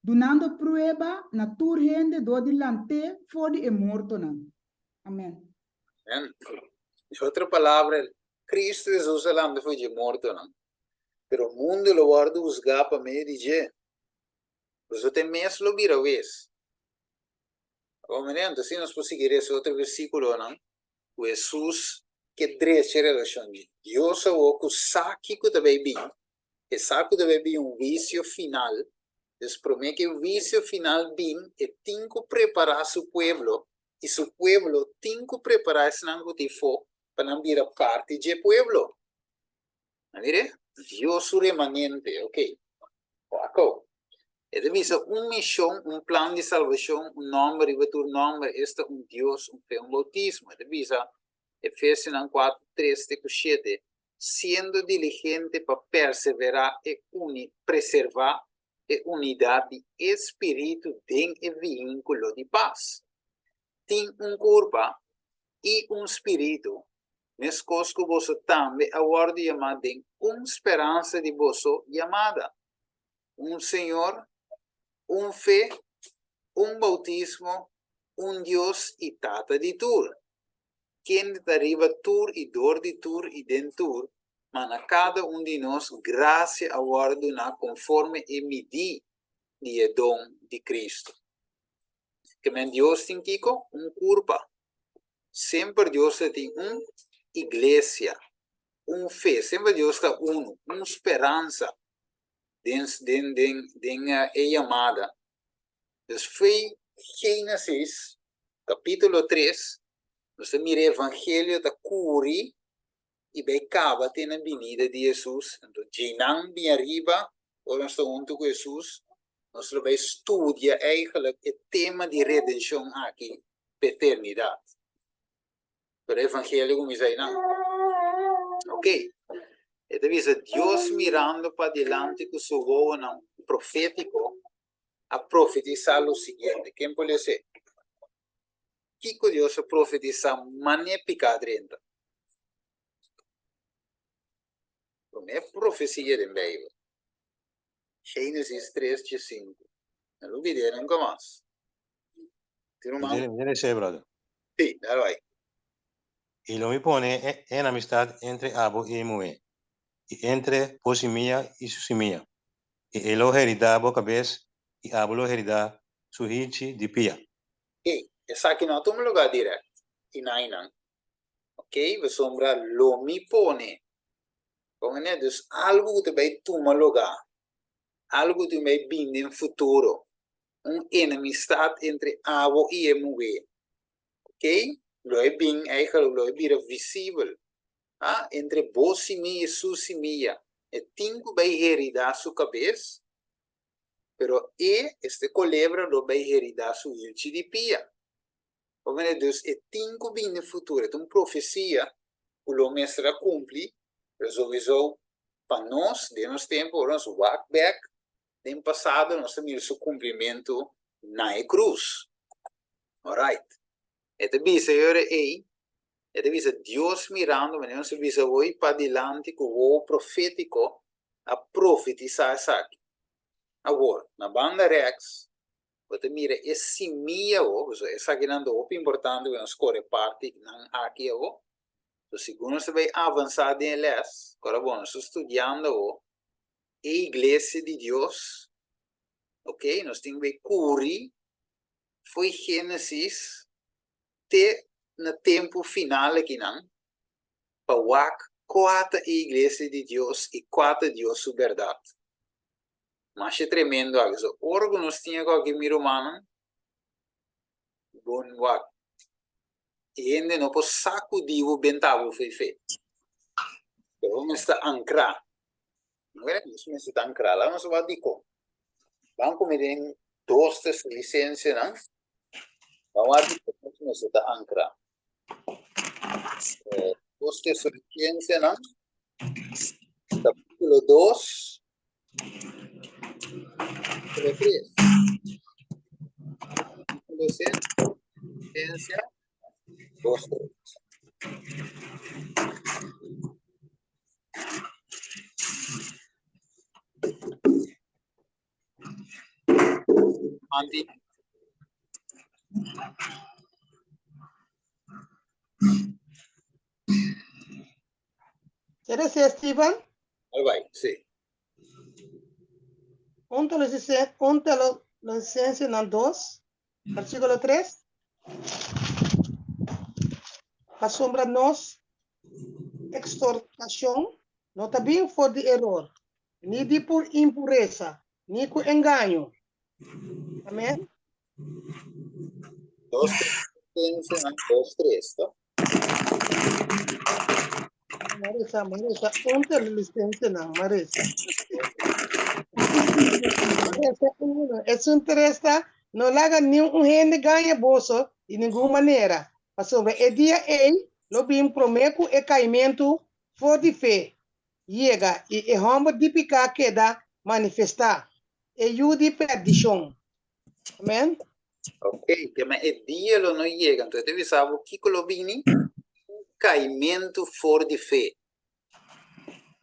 Speaker 5: dunando prueba na tur hende dor di lant'é for di e mortonan. Amèn.
Speaker 1: Amèn. Di otro palabra, Kristu Hesus a lanta for dje mortonan, pero mundu lo wòrdu husgá pa medio di dje. Boso te mes lo bira wes. Awor, manera anto si nos por sigui resa otro versíkulonan ku Hesus ke drecha e relashon di Dios awor ku sa kiko ta bai bin, E sa ku debe bin un huisio final, dus promé ku e huisio final bin e tin ku prepará su pueblo i su pueblo tin ku prepará esnan ku tin fo pa nan bira parti dje pueblo. A mira? Dios su remanente, ok. Wak awo. E ta bisa un mishon, un plan di salbashon, un nòmber riba tur nòmber, esta un Dios, un fe, un boutismo. E ta bisa Efesionan kuater, tres te ku shete, siendo diligente pa perseverá e uni preservá e unidat di e spiritu den e vínkulo di pas. Tin un kurpa i un spiritu, meskos ku boso tambe a wòrdu yamá den un speransa di boso yamada, un Señor, un fe, un boutismo, un Dios i Tata di tur, kende ta riba tur i dor di tur i den tur, ma na kada un di nos grasia a wòrdu duná konforme e midí di e don di Kristu. Ke men Dios tin kiko? Un kurpa. Semper Dios ta tin un iglesia, un fe, semper Dios ta unu, un speransa den den den den e yamada. Dus fe Génesis capítulo 3, nos ta mira e evangelio ta curi y bay caba te na binida di Hesus. Anto djeinan bin ariba, ora nos ta hunto cu Hesus, nos lo bay studia eigenlijk e tema di redencion aki pa eternidad. Pero e evangelio cuminsa einan. Ok. E ta bisa Dios mirando padilanti cu su wowonan profetico a profetisá lo siguiente. Ken por les'é? Kiko Dios a profetisá manera piká drenta? Promé profesia den Beibel. Génesis 3, 5. No lo olvidé nunka mas. Tin un man?
Speaker 6: Mi les'é, brother.
Speaker 1: Sí, dale bai.
Speaker 6: I lo mi pone e enemistad entre abo i e muhé, i entre bo simia i su simia. I e lo heridá bo kabes, i abo lo heridá su hilchi di pia.
Speaker 1: Ey, esaki no a tuma lugá dirèkt i nainan. Oké, pasobra lo mi pone. Komprendé? Dus algu ku ta bai tuma lugá, algu ku ta bai bini den futuro, un enemistat entre abo i e muhé. Oké, lo e bin, eigenlijk lo e bira visibel. Ha, entre bo simia i su simia. E tin ku bai heridá su kabes, pero e, este kolebra, lo bai heridá su hilchi di pia. Bo mira, dus e tin ku bini den futuro. E ta un profesia ku lo mester a kumpli, pero souiso pa nos, den nos tempu, ora nos wak bèk den pasado, nos ta mira su kumplimentu na e krus. Alright. E ta bisa e ora ei, e ta bisa Dios mirando, manera nos a bisa hoy, padilanti ku wowo profétiko a profetisá esaki. Awor, na banda rèks, bo ta mira e simia awor, pasobra esakinan ta hopi importante ku nos kore parti nan aki awor. So, segun nos ta bai avansá den e lès, ku ora bo nos ta studiando awor, e iglesia di Dios, ok, nos tin ku bai kuri fo'i Génesis te na tempu final akinan pa wak kua ta e iglesia di Dios i kua ta Dios su bèrdat. Masha tremendo aki. So, ora ku nos tin akò aki mi rumannan, bon wak, e hende no por sakudí bo benta bo fo'i fe. Pero bo mester ankrá. No kere? Nos mester ta ankrá. Laga nos wak dikon. Ban kume den dos Tesalonicensenan. Ban wak dikon nos mester ta ankrá. Dos Tesalonicensenan, kapítulo 2, versíkulo 3. Tesalonicense 2, 3. Anti.
Speaker 3: Quiere ser Steven?
Speaker 1: Al bai, sí.
Speaker 3: Un Tesalonicense, un Tesalonicensenan 2, versículo 3. Pasobra nos exhortacion no ta bin for di eror, ni di pur impuresa, ni ku engaño. Amen.
Speaker 1: Dos Tesalonicensenan 2, 3, to?
Speaker 3: Marisa, Marisa, un Tesalonicensenan, Marisa. Marisa, uno. Esun tres ta, no laga ni un hende gaña boso di ningun manera, pasobra e dia ei lo bin promé ku e kaimentu for di fe yega i e hòmber di piká keda manifestá, e yu di pèrdishon. Amèn.
Speaker 1: Ok, kema e dia lo no yega, anto e ta bisa bo kiko lo bini? Un kaimentu for di fe.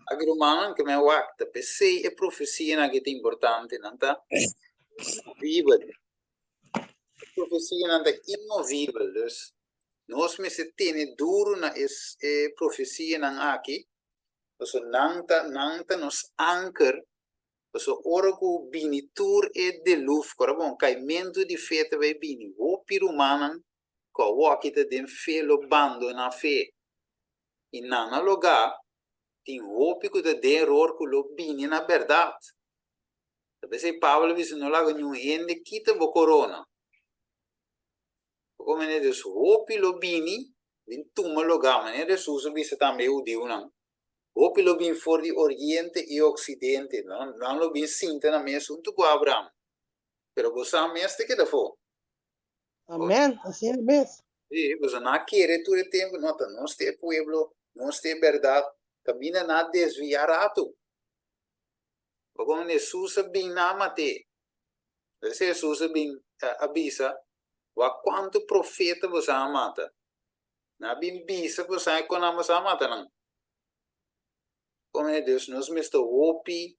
Speaker 1: Aki rumannan, kema e wak ta p'esei e profesianan aki ta importante, nan ta inmovibel. E profesianan ta inmovibel, dus nos mester tene duru na e e profesianan aki, pasobra nan ta nan ta nos anker Pasobra ora ku bini tur e deluf, kora bon, kaimentu di fe ta bai bini, hopi rumannan ku awoki ta den fe lo bandoná fe. I nan na lugá tin hopi ku ta den eror ku lo bini na bèrdat. Ta p'esei Pablo a bisa, No laga niun hende kita bo korona. Poko manera Dios, hopi lo bini bin tuma lugá, manera Hesus a bisa tambe e hudiunan. Hopi lo bin for di oriente i oksidente, nan lo bin sinta na mes huntu ku Abraham. Pero bo sa mes ta keda afó.
Speaker 3: Amèn, asina mes.
Speaker 1: Sí, boso no a kere tur e tempu, no, ta nos ta e pueblo, nos ta e bèrdat, kaminda nan a desviá ratu. Pasobra Hesus a bin nan a mat'é. P'esei Hesus a bin a bisa, Wak kuantu profeta boso a mata. Nan a bin bisa ku sa kon nan a mata nan. Kon e Dios nos mester hopi,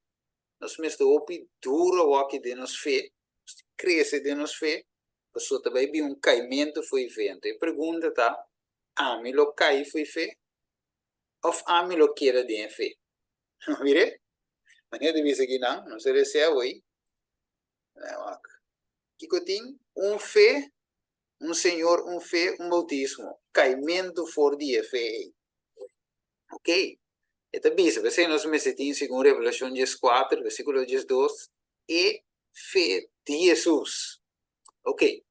Speaker 1: nos mester hopi duro awaki den nos fe, nos tin krese den nos fe, pasobra ta bai bin un kaimentu fo'i fe. Anto e pregunta ta, ami lo kai fo'i fe òf ami lo keda den e fe? Mire, manera ta bisa akinan, nos a resea awor, wak, kiko tin? Un fe Un Señor, un fe, un bautismo. Kaimentu for di e fe ei. Ok. E ta bisa, p'esei nos mester tin, segun Revelashon dieskuater, versíkulo diesdos, e fe di Hesus. Ok.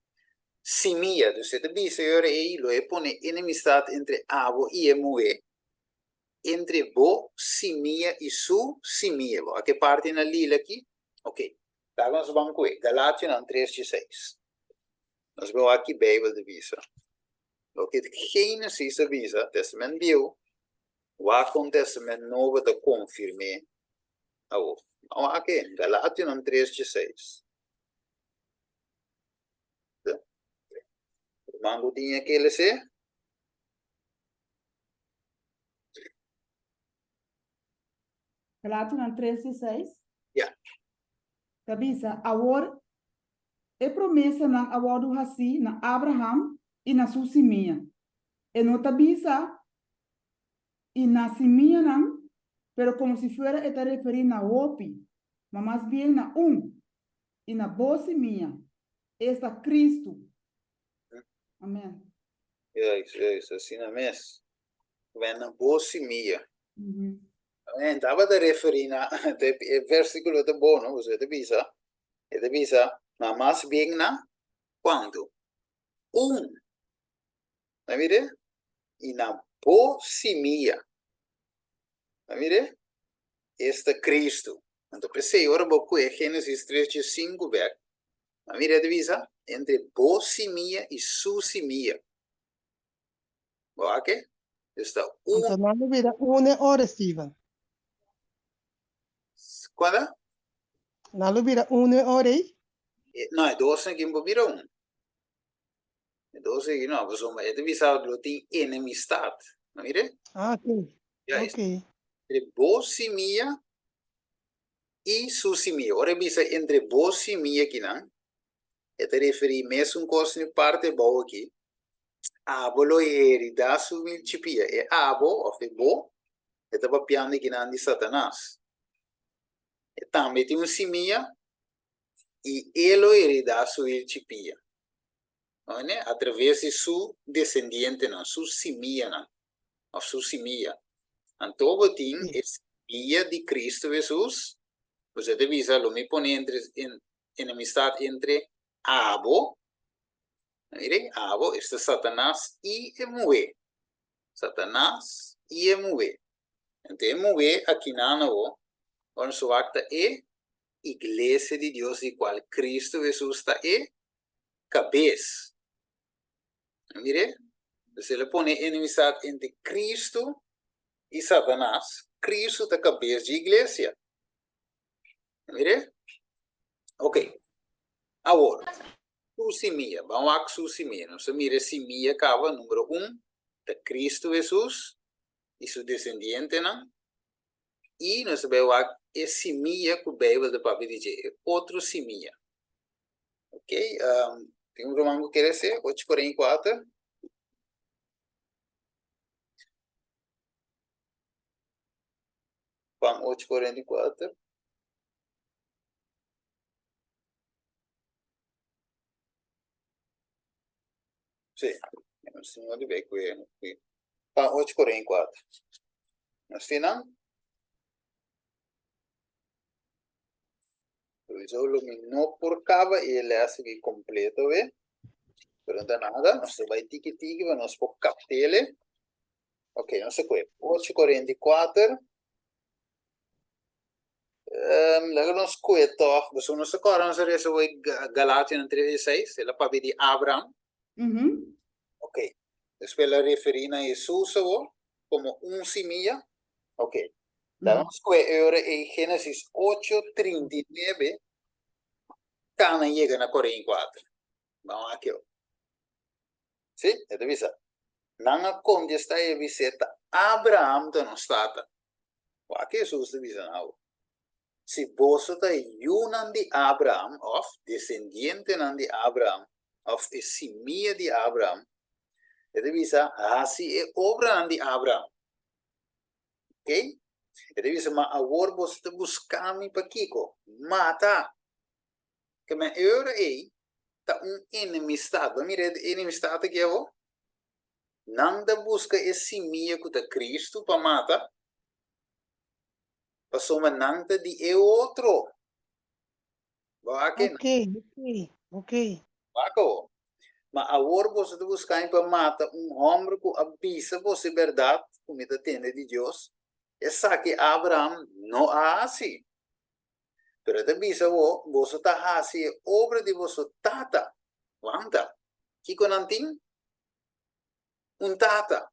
Speaker 1: Simia. Dus e ta bisa e ora ei, lo e pone enemistat entre abo i e muhé, entre bo simia i su simia. Bo a ke parti na lila aki? Ok. Laga nos ban ku e Galationan tres dieseis. Nos bai wak ki Beibel ta bisa. Loke Génesis ta bisa, Testament Bieu, wak kon Testament Nobo ta konfirm'é awor. Ban wak e Galationan tres dieseis. Mango tin e lese?
Speaker 5: Galatonan 3 di 6.
Speaker 1: Ja.
Speaker 5: Ta bisa, Awor e promesanan a wòrdu hasí na Abraham i na su simia. E no ta bisa i na simianan, pero komo si fuera e ta referí na hopi, ma mas bien na un, i na bo simia, esta Kristu. Amen.
Speaker 1: Juist, juist, asina mes. Ben na bo simia. Amen. Tabata referí na e versíkulo ta bon, no? Pasobra e ta bisa, e ta bisa, ma mas bien na kuantu? Un. Ta mira? I na bo simia. Ta mira? Esta Cristo. Anto p'esei ora bo kue Génesis tres dje sinku bèk, ta mira e ta bisa, entre bo simia i su simia. Bo a ke? Esta un.
Speaker 3: Anto nan lo bira un e ora, Steven.
Speaker 1: Kuanda?
Speaker 3: Nan lo bira un e ora ei?
Speaker 1: No, e dosnan aki bo bira un. E dos aki no, pasobra e ta bisa lo tin enemistad. No mire?
Speaker 3: Ah, ok.
Speaker 1: Ya,
Speaker 3: Ok.
Speaker 1: entre bo simia i su simia. Ora e bisa entre bo simia kinan, e ta referí mesun kos ni parte bou aki. Abo lo heridá su chipia. E abo, òf e bo, e ta papiando kinan di Satanas. E tambe tin un simia i e lo heredá su hilchipia, oye, atraves di su desendientenan, su simianan, òf su simia. Anto bo tin e simia di Cristo Hesus, bo ta bisa, lo mi pone entre enemistat entre abo, mire, abo, esta Satanas i e muhé, Satanas i e muhé. Anto e muhé akinan awor, ora nos wak ta e Iglesia di Dios di cual Cristo Hesus ta e cabes. Mire, dus el a pone enemistad entre Cristo y Satanas. Cristo ta cabes di iglesia. Mire? Ok. Awor, su simia. Ban wak su simia. Nos a mira simia caba, numero un, ta Cristo Hesus y su descendientenan. I nos ta bai wak e simia ku Beibel ta papia di dje, e otro simia. Ok, tin un ruman ku kere se? Ocho kuarenta i kuater. Juan ocho kuarenta i kuater. Sí, nos tin di bai ku e. Juan ocho kuarenta i kuater. Nos tin nan? Sowieso lo mi no por kaba e les aki kompleto we. Pero no ta nada, nos ta bai tiki tiki pa nos por kaptele. Ok, nos ta kue ocho kuarenta i kuater. Laga nos kue tòg, pasobra nos ta kòrda nos a resa wei Galationan tres i seis, el a papia di Abraham. Ok, despues el a referí na Hesus awor komo un simia. Ok, laga nos kue e ora ei Génesis ocho trinta i nuebe kana yega na kuarenta i kuater. Ban wak aki awor. Sí, e ta bisa, Nan a kontestá i a bis'é, Ta Abraham ta nos tata. Wak Hesus ta bisa nan awor, Si boso ta yunan di Abraham, òf desendientenan di Abraham, òf e simia di Abraham, e ta bisa, hasi e obranan di Abraham. Ok? E ta bisa, Ma awor boso ta buska mi pakiko? Mata! Ke men e ora ei ta un enemistat. Bo a mira e enemistat aki awor? Nan ta buska e simia ku ta Kristu pa mata, pasobra nan ta di e otro. Bo a ke?
Speaker 3: Ok, ok, ok.
Speaker 1: Wak awor. Ma awor boso ta buska mi pa mata un hòmber ku a bisa boso e bèrdat ku mi ta tende di Dios. Esaki Abraham no a hasi. Pero e ta bisa bo, boso ta hasi e obra di boso tata. Wanta, kiko nan tin? Un tata.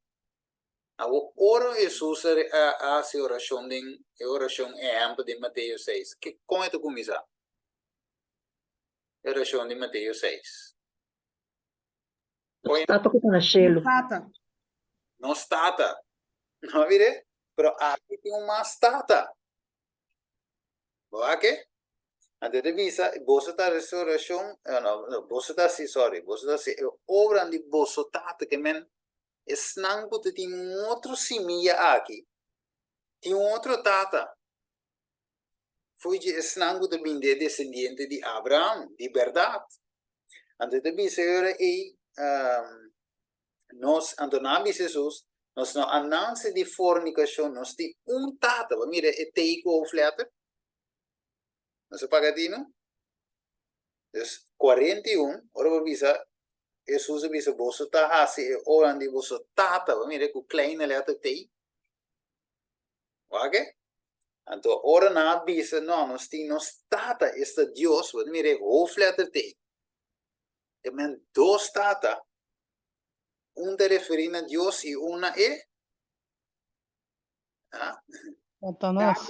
Speaker 1: Awor, ora Hesus a hasi orashon den e orashon ehèmpel den Mateo seis, ke kon e ta kuminsá? E orashon di Mateo seis.
Speaker 7: Nos Tata ku ta na shelu.
Speaker 5: Nos Tata.
Speaker 1: Nos Tata. No a mire? Pero aki tin un mas Tata. Bo a ke? Anto e ta bisa, boso ta resurreccion, no, no, boso ta si, sorry, boso ta si e obran di boso tata, ke men esnan ku ta tin un otro simia aki, tin un otro tata. Fo'i dje esnan ku ta bin di e desendiente di Abraham, di bèrdat. Anto e ta bisa e ora ei, nos, anto nan a bisa Hesus, nos no a nanse di fornikashon, nos tin un tata. Bo a mira e T ku hoofdletter? Nos a paga tinu? Dus, 41, ora bo bisa, Hesus a bisa, boso ta hasi e obranan di boso tata. Bo a mira ku kleine letter T? Wak e? Anto ora nan a bisa, no, nos tin nos Tata, esta Dios, bo ta mira e hoofdletter T. E men dos tata, un ta referí na Dios i un na e ah?
Speaker 3: Satanas.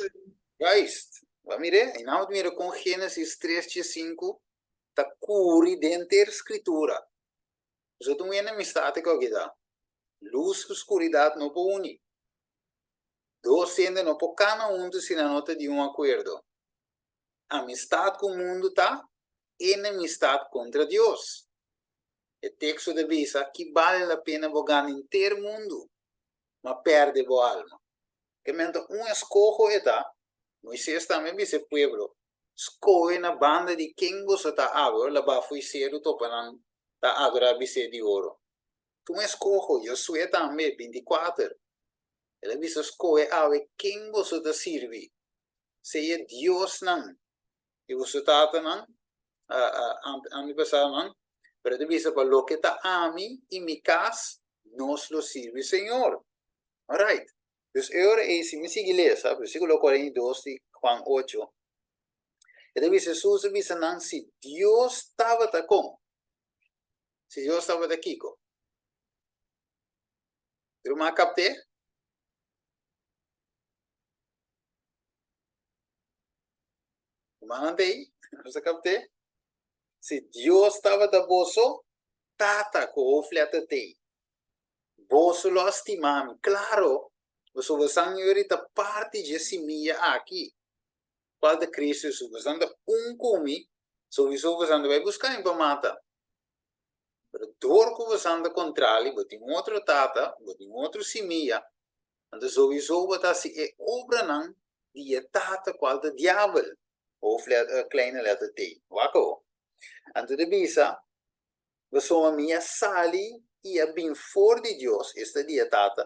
Speaker 1: Juist. Bo a mir'é? I nan bo ta mira kon Génesis tres diesinku ta kuri den ter Skritura. Pasobra ta un enemistad e kòke ta. Lus ku skuridat no por uni. Dos hende no por kana huntu si nan no ta di un akuerdo. Amistad ku mundu ta enemistad kontra Dios. E teksto ta bisa, Ki bale la pena bo gana henter mundu, ma pèrdè bo alma? Ke men ta un eskoho e ta. Moises tambe bisa e pueblo, Skohe na banda di ken boso ta awe, ora laba fo'i seru topa nan ta adorá bisé di oro. Ta un eskoho. Josué tambe, 24, El a bisa, Skohe awe ken boso ta sirbi, sea diosnan di boso tatanan, antepasadonan, pero e ta bisa, pa loke ta ami i mi kas, nos lo sirbi Señor. Alright. Dus e ora ei, si mi sigui lesa, versíkulo 42 di Juan 8, e ta bisa, Hesus a bisa nan, si Dios tabata kon? Si Dios tabata kiko? Ruman a kapt'é? Rumannan ta ei? Nos a kapt'é? Si Dios tabata boso Tata, ku hoofdletter T, boso lo a stima mi. Klaro, boso bosan yori ta parti dje simia aki, kual ta Kristu Hesus. Bosan ta un ku mi, souiso bosan ta bai buska mi pa mata. Pero dor ku bosan ta kontrali, bo tin un otro tata, bo tin un otro simia, anto souiso bo ta hasi e obranan di e tata kual ta diabel, hoofdletter, kleine letter T. Wak awo. Anto ta bisa, Pasobra mi a sali i a bin for di Dios, esta di e Tata,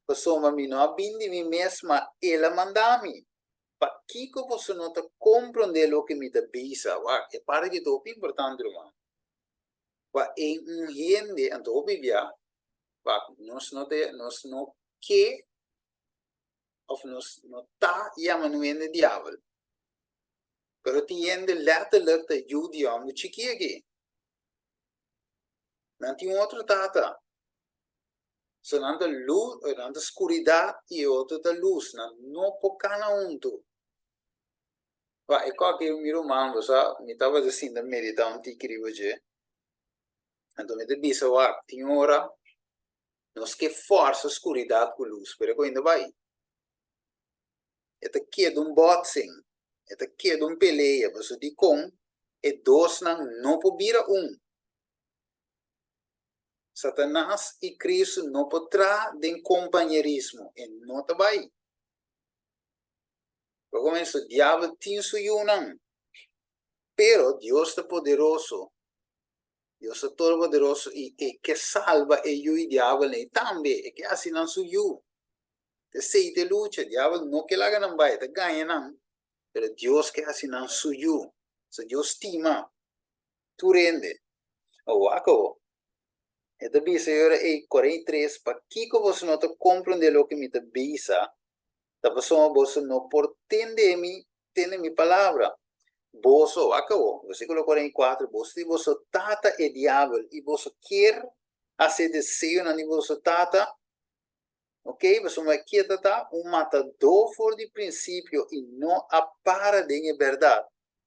Speaker 1: pasobra mi no a bin di mi mes, ma El a manda mi. Pakiko boso no ta komprondé loke mi ta bisa? Wak, e parti aki ta hopi importante, ruman. Pa e un hende, anto hopi bia, wak, nos no ta, nos no ke òf nos no ta yama un hende diabel. Pero tin hende letterlijk ta yu di hòmber chikí aki. Nan tin un otro tata. So nan ta lus, nan ta skuridat i e otro ta lus. Nan no por kana huntu. Ba, e kòke mi ruman, bo sa, mi tabata sinta meditá un tiki riba dje. Anto mi ta bisa, wak, tin ora nos ke fòrsa skuridat ku lus, pero e ku ainda bai. E ta keda un boxing, e ta keda un pelea, pasobra dikon e dosnan no por bira un. Satanas i Kristu no por traha den kompañerismo, e no ta bai. Por komienso, diabel tin su yunan, pero Dios ta poderoso, Dios ta todopoderoso i e ke salba e yu i diabel ei tambe, e ke hasi nan su yu. Esei ta e lucha, diabel no ke laga nan bai, e ta gaña nan, pero Dios ke hasi nan su yu. So Dios stima tur hende. Wak awor, e ta bisa e ora ei, 43, Pakiko boso no ta komprondé loke mi ta bisa? Ta pasobra boso no por tende mi, tende mi palabra. Boso, wak awor, versíkulo 44, boso di boso tata e diabel, i boso kier hasi e deseonan di boso tata. Ok, pasobra e ta ta un matadó for di prinsipio i no a para den e bèrdat,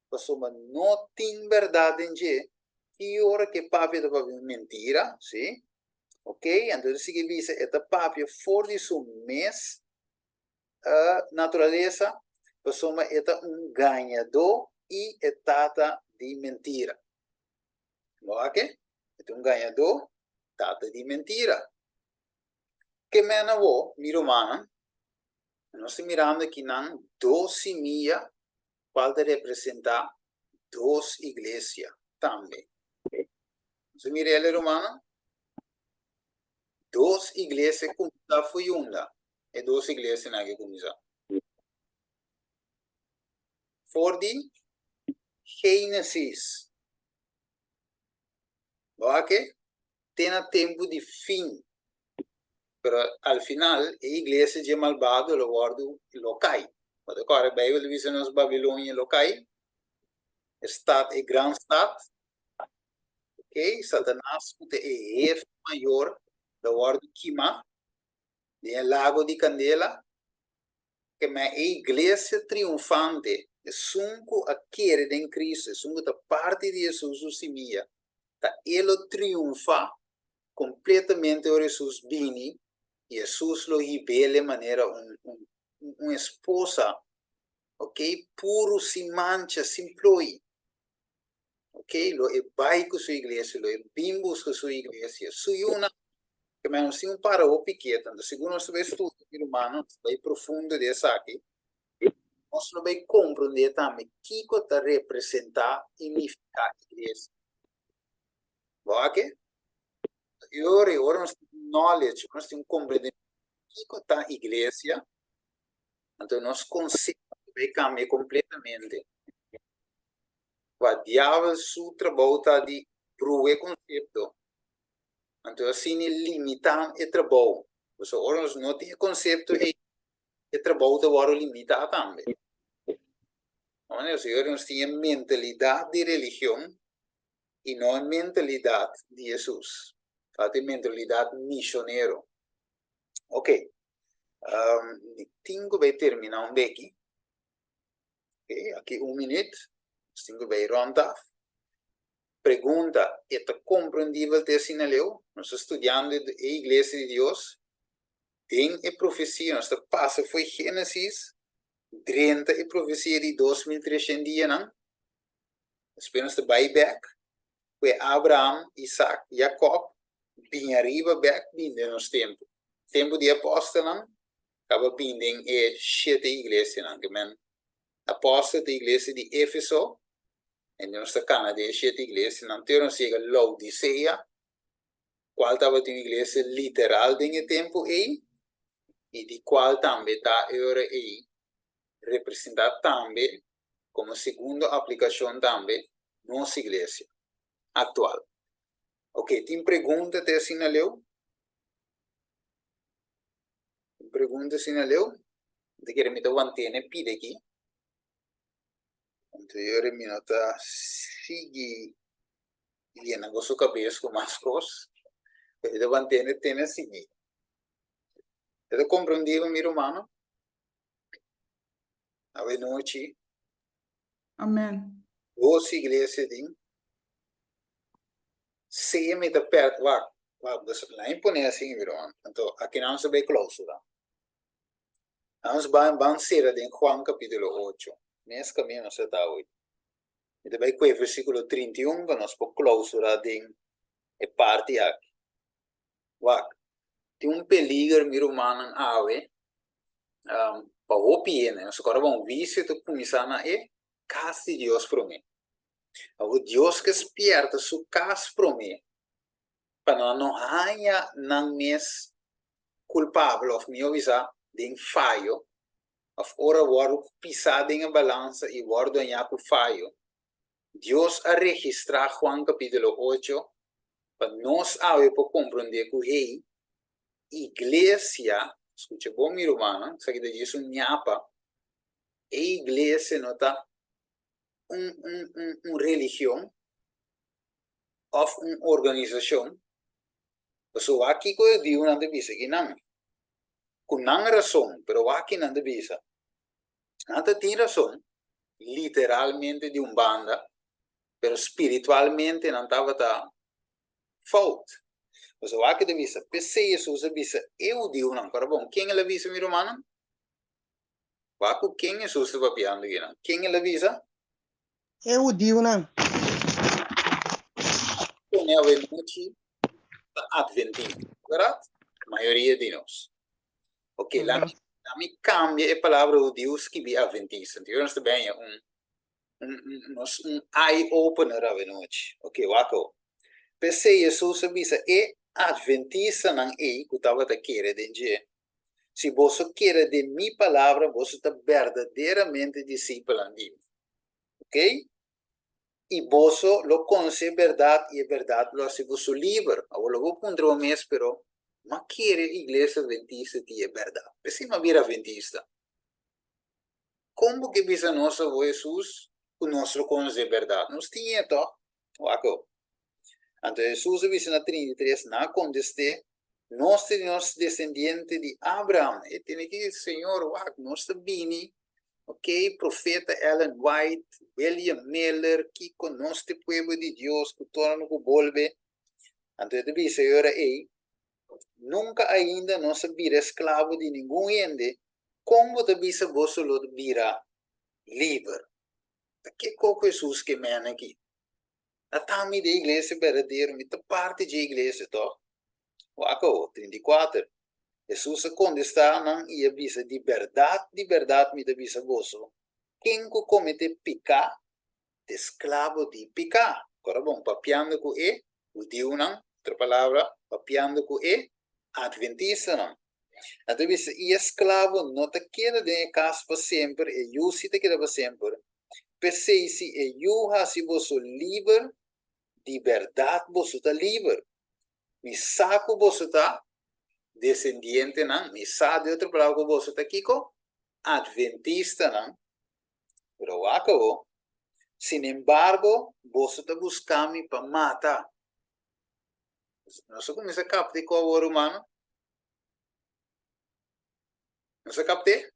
Speaker 1: pasobra no tin bèrdat den dje. Ki ora ku e papia ta papia mentira, sí? Ok, anto e ta sigui bisa e ta papia for di su mes naturalesa, pasobra e ta un gañadó i e tata di mentira. Bo wak e? E ta un gañadó, tata di mentira. Ke men awor, mi rumannan, nos ta mirando akinan dos simia cual ta representa dos iglesia tambe. Nos a mira el, rumannan? Dos iglesia cuminsa fo'i unda? E dos iglesianan aki cuminsa for di Genesis. Bo wak e? Te na tempu di fin. Pero al final e iglesia dje malbado lo wòrdu lo kai. Bo ta kòrda Beibel ta bisa nos Babilonia lo kai, e stat, e gran stat. Ok, Satanas ku ta e hefe mayor lo wòrdu kimá den e lago di kandela. Kem'é e iglesia triunfante, esun ku a kere den Cristo, esun ku ta parti di Hesus su simia, ta e lo triunfá kompletamente ora Hesus bini i Hesus lo hib'el manera un un esposa, ok, puru, sin mancha, sin ploi. Ok, lo e bai ku su iglesia, lo e bin buska su iglesia, su yunan. Kemey nos tin un para hopi kiet, anto segun nos ta bai studia, mi rumannan, nos ta bai profundo di esaki, nos lo bai komprondé tambe kiko ta representá i nifiká iglesia. Bo a ke? I ora, ora nos tin knowledge, ora nos tin un komprendementu kiko ta iglesia, anto nos konsepto ta bai kambia kompletamente. Kua diabel su trabou ta di brua e konsepto, anto asina e limitá e trabou. Pasobra ora nos no tin e konsepto ei, e trabou ta wòrdu limitá tambe. Ora nos tin e mentalidat di religion i no e mentalidat di Hesus, ta e mentalidat mishonero. Ok, mi tin ku bai terminá un beki. Ok, aki un minuut, nos tin ku bai rònt af. Pregunta, E ta komprendibel te asina leu? Nos ta studiando e Iglesia di Dios den e profesia, nos ta pasa fo'i Génesis drenta e profesia di 2300 dianan, despues nos ta bai bèk ku e Abraham, Isaac, Jacob bin ariba bèk bin den nos tempu. Tempu di e apòstelnan kaba bin den e shete iglesianan, ke men apòstel ta iglesia di Éfeso, en nos ta kana den e shete iglesianan te nos yega Laodisea, kual tabatin un iglesia literal den e tempu ei, i di kual tambe ta e ora ei representá tambe komo segundo aplikashon tambe nos iglesia aktual. Ok, tin pregunta te asina leu? Tin pregunta asina leu? Mi ta kere mi ta wantene pida aki. Anto yori mi no ta sigui yena boso kabes ku mas kos, pero mi ta wantene tene sigui. E ta komprendido mi rumannan? Awe nochi.
Speaker 5: Amen.
Speaker 1: Dos iglesia din. Sea mi ta perd wak. Wak, dus laat pone asin mi ruman. Anto aki nan nos ta bay clausura. Nos ban ban sera den Juan capítulo 8. Mes camino nos ta hoy. Mi ta bay cu e versículo 31 pa nos por clausura den e parti aki. Wak, tin un peliger mi rumannan awe pa hopi hende. Nos ta kòrda un wisio ta kuminsá na e kas di Dios promé. Awor Dios ke spièrta su kas promé pa nan no haña nan mes kulpabel òf mihó bisa den fayo òf ora wòrdu pisá den e balansa i wòrdu hañá ku fayo. Dios a registrá Juan kapítulo 8 pa nos awe por komprondé ku hey, iglesia, skucha bon mi rumannan, esaki ta djis un ñapa, e iglesia no ta un un un un religion òf un organisashon, pasobra wak kiko e hudiunan ta bisa kinan, ku nan rason, pero wak kinan ta bisa, nan ta tin rason literalmente di un banda. Pero spiritualmente nan tabata fout. Pasobra wak ta bisa, p'esei Hesus a bisa e hudiunan, kòrda bon, ken el a bisa mi rumannan? Wak ku ken Hesus ta papiando akinan. Ken el a bisa?
Speaker 3: E hudiunan.
Speaker 1: Pone awenochi ta adventista, bèrdat? Mayoria di nos. Ok, lami lami kambia e palabra hudiu skibi adventista. Anto nos ta benya un un un nos un eye opener awenochi. Ok, wak awor. P'esei Hesus a bisa e adventistanan ei ku tabata kere den dje, Si boso kere den mi palabra, boso ta berdaderamente disipelnan di mi. Ok? I boso lo konosé e bèrdat, i e bèrdat lo hasi boso liber. Awor lo bo puntra bo mes, Pero, m'a kere Iglesia Adventista tin e bèrdat? P'esei m'a bira adventista. Kon bo ke bisa nos awor, Hesus, ku nos lo konosé e bèrdat? Nos tin e tòg? Wak awor. Anto Hesus a bisa na 33, Nan a kontest'é, Nos ta di nos desendiente di Abraham. E tene ki, Señor, wak, nos ta bini, ok, profeta Ellen White, William Miller, kiko, nos ta e pueblo di Dios ku torna ku bolbe. Anto e ta bisa e ora ei, Nunka ainda nos a bira esklabo di ningun hende, kon bo ta bisa boso lo bira liber? Ta kiko ku Hesus ke mena aki? A ta mi di e iglesia berdadero, mi ta parti dje iglesia, tòg? Wak awor, 34. Hesus a kontestá nan i a bisa, Di bèrdat, di bèrdat mi ta bisa boso, ken ku kometé piká ta esklabo di piká. Kòrda bon, papiando ku e hudiunan, otro palabra, papiando ku e adventistanan. Nan ta bisa, I e esklabo no ta keda den e kas pa semper, e yu si ta keda pa semper. P'esei si e Yu hasi boso liber, di bèrdat boso ta liber. Mi sa ku boso ta desendientenan, mi sa, di otro palabra, ku boso ta kiko? Adventistanan. Pero wak awor, sinembargo, boso ta buska mi pa mata. Nos a kuminsá kapta e kos awor, rumannan? Nos a kapt'é?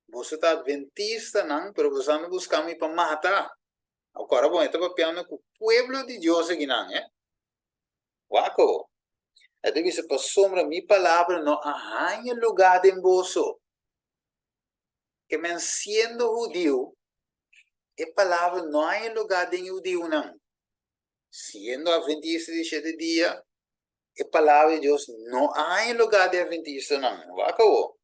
Speaker 1: Boso ta adventistanan, pero boso anda buska mi pa mata. Awor bon, e ta papiando ku pueblo di Dios akinan, eh. Wak awor. E ta bisa, Pasobra mi palabra no a haña lugá den boso. Ke men siendo hudiu, e palabra no a haña lugá den e hudiunan. Siendo adventista di shete dia, e palabra di Dios no a haña lugá den adventistanan. Wak awor.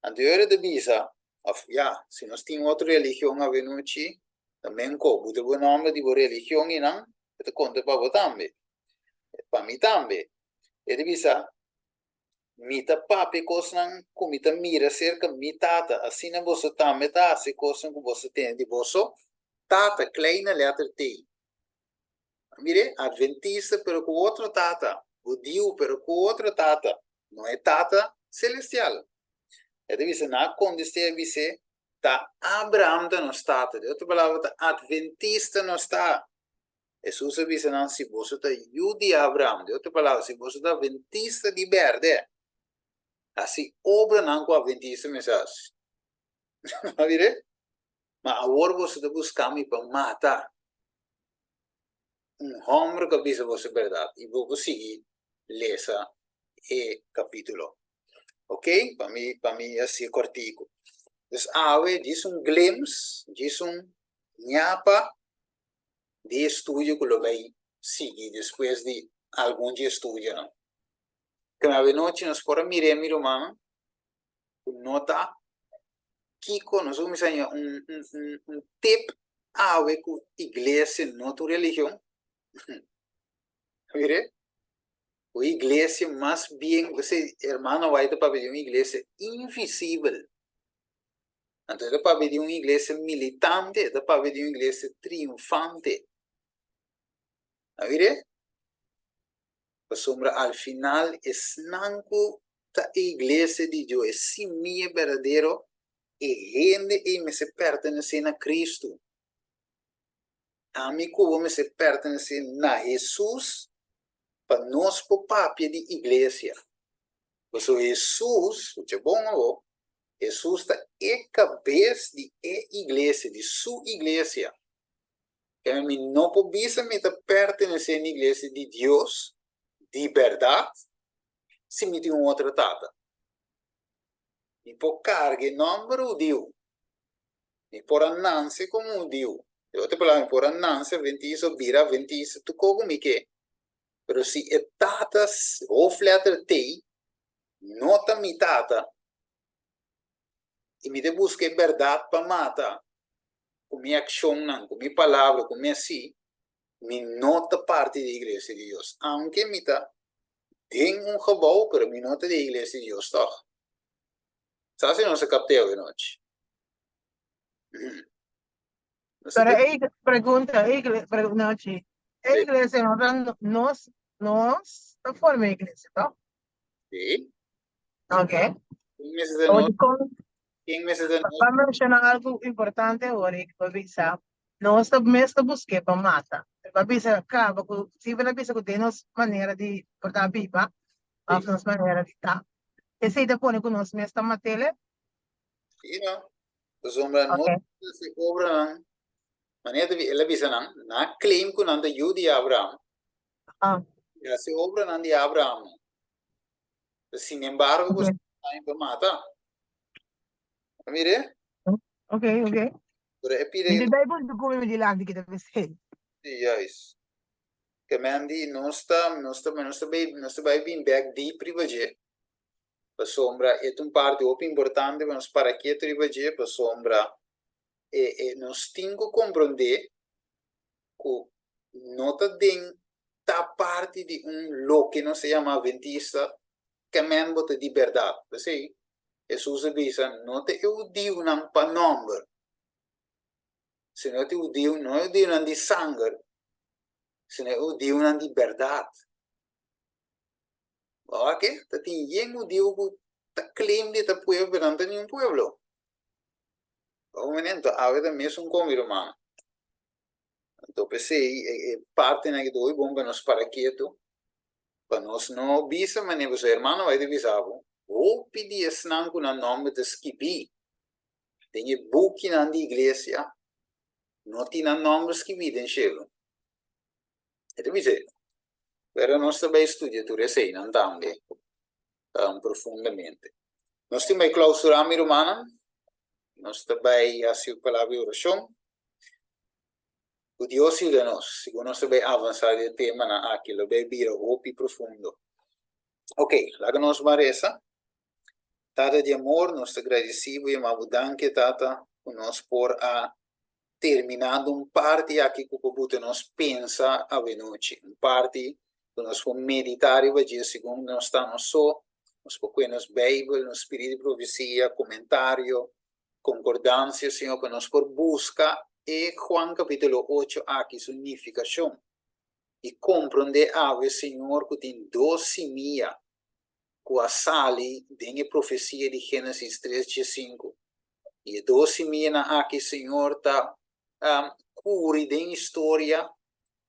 Speaker 1: Anto e ora ta bisa, of ya, si nos tin otro religion avenochi, ta menko, bo ta bo nomber di bo religion i nan e ta konta pa bo tambe, pa mi tambe. E ta bisa, Mi ta papia kosnan ku mi ta mira serka mi Tata, asina boso tambe ta hasi kosnan ku boso tene di boso Tata, kleine letter T. Mire, adventista pero ku otro tata, hudiu pero ku otro tata, no e Tata selestial. E ta bisa, nan a kontest'é a bis'é, Ta Abraham ta nos tata. Den otro palabra, ta adventista nos ta. Hesus a bisa nan, Si boso ta yu di Abraham, den otro palabra, si boso ta adventista di bèrdè, hasi obranan ku adventista mester hasi. Mire, ma awor boso ta buska mi pa mata. Un hòmber ku a bisa boso bèrdat i bo por sigui lesa e kapítulo. Ok, pa mi pa mi hasié kòrtiku. Dus awe djis un glimpse, djis un ñapa di e estudio ku lo bai sigui despues di algun dje estudionan. Kende awenochi nos por a mir'é mi rumannan ku no ta kiko nos a kuminsá haña un un un un tip awe ku iglesia no ta un religion mire ku iglesia mas bien p'esei hermano White ta papia di un iglesia invisibel anto e ta papia di un iglesia militante e ta papia di un iglesia triunfante a mire. Pasobra al final esnan ku ta e iglesia di Dios, e simia berdadero, e hende ei mester pertenesé na Kristu. Ami ku bo mester pertenesé na Hesus pa nos por papia di iglesia. Pasobra Hesus, skucha bon awor, Hesus ta e kabes di e iglesia, di su iglesia. Kende mi no por bisa mi ta pertenesé na iglesia di Dios di bèrdat si mi tin un otro tata. Mi por karga e nòmber hudiu. Mi por a nanse komo hudiu. Den otro palabra, mi por a nanse adventista o bira adventista, tur kos ku mi ke. Pero si e tata hoofdletter T no ta mi tata i mi ta buska e bèrdat pa mata ku mi akshonnan, ku mi palabra, ku mi hasi, mi no ta parti di e iglesia di Dios. Aunke mi ta den un gebou, pero mi no ta di e iglesia di Dios tòg. Sa si nos a kapt'é awe nochi?
Speaker 3: Pero e pregunta, e nochi, e iglesia no ta nos, nos ta forma e iglesia, toch?
Speaker 1: Sí.
Speaker 3: Ok.
Speaker 1: Ken mester ta nos? Ken mester ta nos?
Speaker 3: Pa menciona algo importante awor, ik pa bisa, nos ta mes ta busk'é pa mata. Pa bisa kaba ku, si bo ta bisa ku den nos manera di por ta biba, òf nos manera di ta, esei ta pone ku nos mes ta mat'el.
Speaker 1: Sí, no. Pasobra no
Speaker 3: Ok.
Speaker 1: ta hasi obranan, manera ta el a bisa nan, nan a claim ku nan ta yu di Abraham,
Speaker 3: Ah.
Speaker 1: i hasi obranan di Abraham. Sin embargo,
Speaker 3: Ok.
Speaker 1: boso ta haña pa mata. A mire?
Speaker 3: Ok, ok.
Speaker 1: Pero e pide
Speaker 3: Mi ta dai punto ku mi dilanti kita besei.
Speaker 1: Sí, juist. Ke men di nos ta, nos ta, nos ta bai, nos ta bai bin bek diep riba dje. Pasobra e ta un parti hopi importante pa nos para ketu riba dje, pasobra e, e nos tin ku komprondé ku no ta den ta parti di un loke nos ta yama adventista ke men bo ta di bèrdat. P'esei Hesus a bisa, no ta e hudiunan pa nòmber, sino ta e hudiu, no e hudiunan di sanger, sino e hudiunan di bèrdat. Bo wak ke? Ta tin yen hudiu ku ta claim di ta pueblo, pero nan ta niun pueblo. Bo mira, enton awe ta mesun kon, mi ruman. Anto p'esei e e partinan aki ta hopi bon pa nos para ketu, pa nos no bisa manera boso hermano bai ta bisa bo, hopi di esnan ku nan nòmber ta skibí den e bukinan di iglesia no tin nan nòmber skibí den shelu. E ta bisa e. Pero nos ta bai studia tur eseinan tambe profundamente. Nos tin bai klausurá mi rumannan. Nos ta bai hasi un palabra di orashon. Ku Dios yuda nos, segun nos ta bai avansá den e temanan aki, lo bai bira hopi profundo. Ok, laga nos ban resa. Tata di amor, nos ta gradisí bo i yama bo danki, Tata, ku nos por a terminá un parti aki ku por buta nos pensa awenochi, un parti ku nos por meditá riba dje segun nos ta nos so, nos por kue nos Beibel, nos Spirit di Profesia, komentario, konkordansia, Señor, pa nos por buska e Juan kapítulo ocho aki su nifikashon i komprondé awe, Señor, ku tin dos simia ku a sali den e profesia di Génesis tres diesinku. I e dos simianan aki, Señor, ta kuri den historia,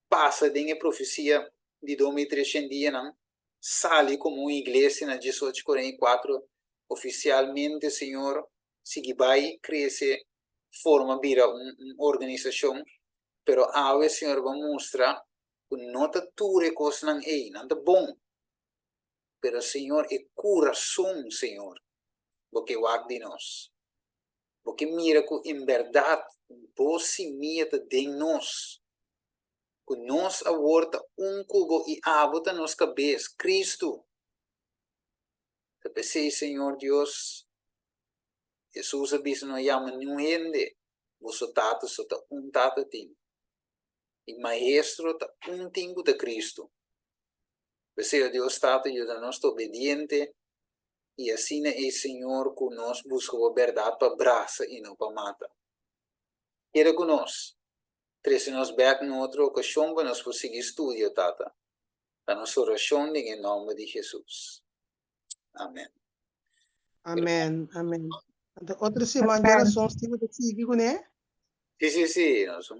Speaker 1: pasa den e profesia di 2300 dianan, sali komo un iglesia na 1844, ofisialmente, Señor, sigui bai krese, forma bira un organisashon. Pero awe, Señor, bo a mustra ku no ta tur e kosnan ei, nan ta bon, Pero Señor, e kurason, Señor, Bo ke wak di nos. Bo ke mira ku en bèrdat Bo simia ta den nos, ku nos awor ta un ku Bo i Abo ta nos kabes, Kristu. Ta p'esei, Señor Dios, Hesus a bisa no yama niun hende boso tata, so ta un tata tin. I maestro ta un tin ku ta Kristu. P'esei, o Dios Tata, yuda nos ta obediente i asina ei, Señor, ku nos buska bo bèrdat pa brasa i no pa mata. Keda ku nos. Trese nos bèk na otro okashon pa nos por sigui studia, Tata. Ta nos orashon den e nòmber di Hesus. Amèn.
Speaker 3: Amèn, amèn. Anto otro siman djarason si bo ta sigui kuné?
Speaker 1: Sí, sí, sí. Nos.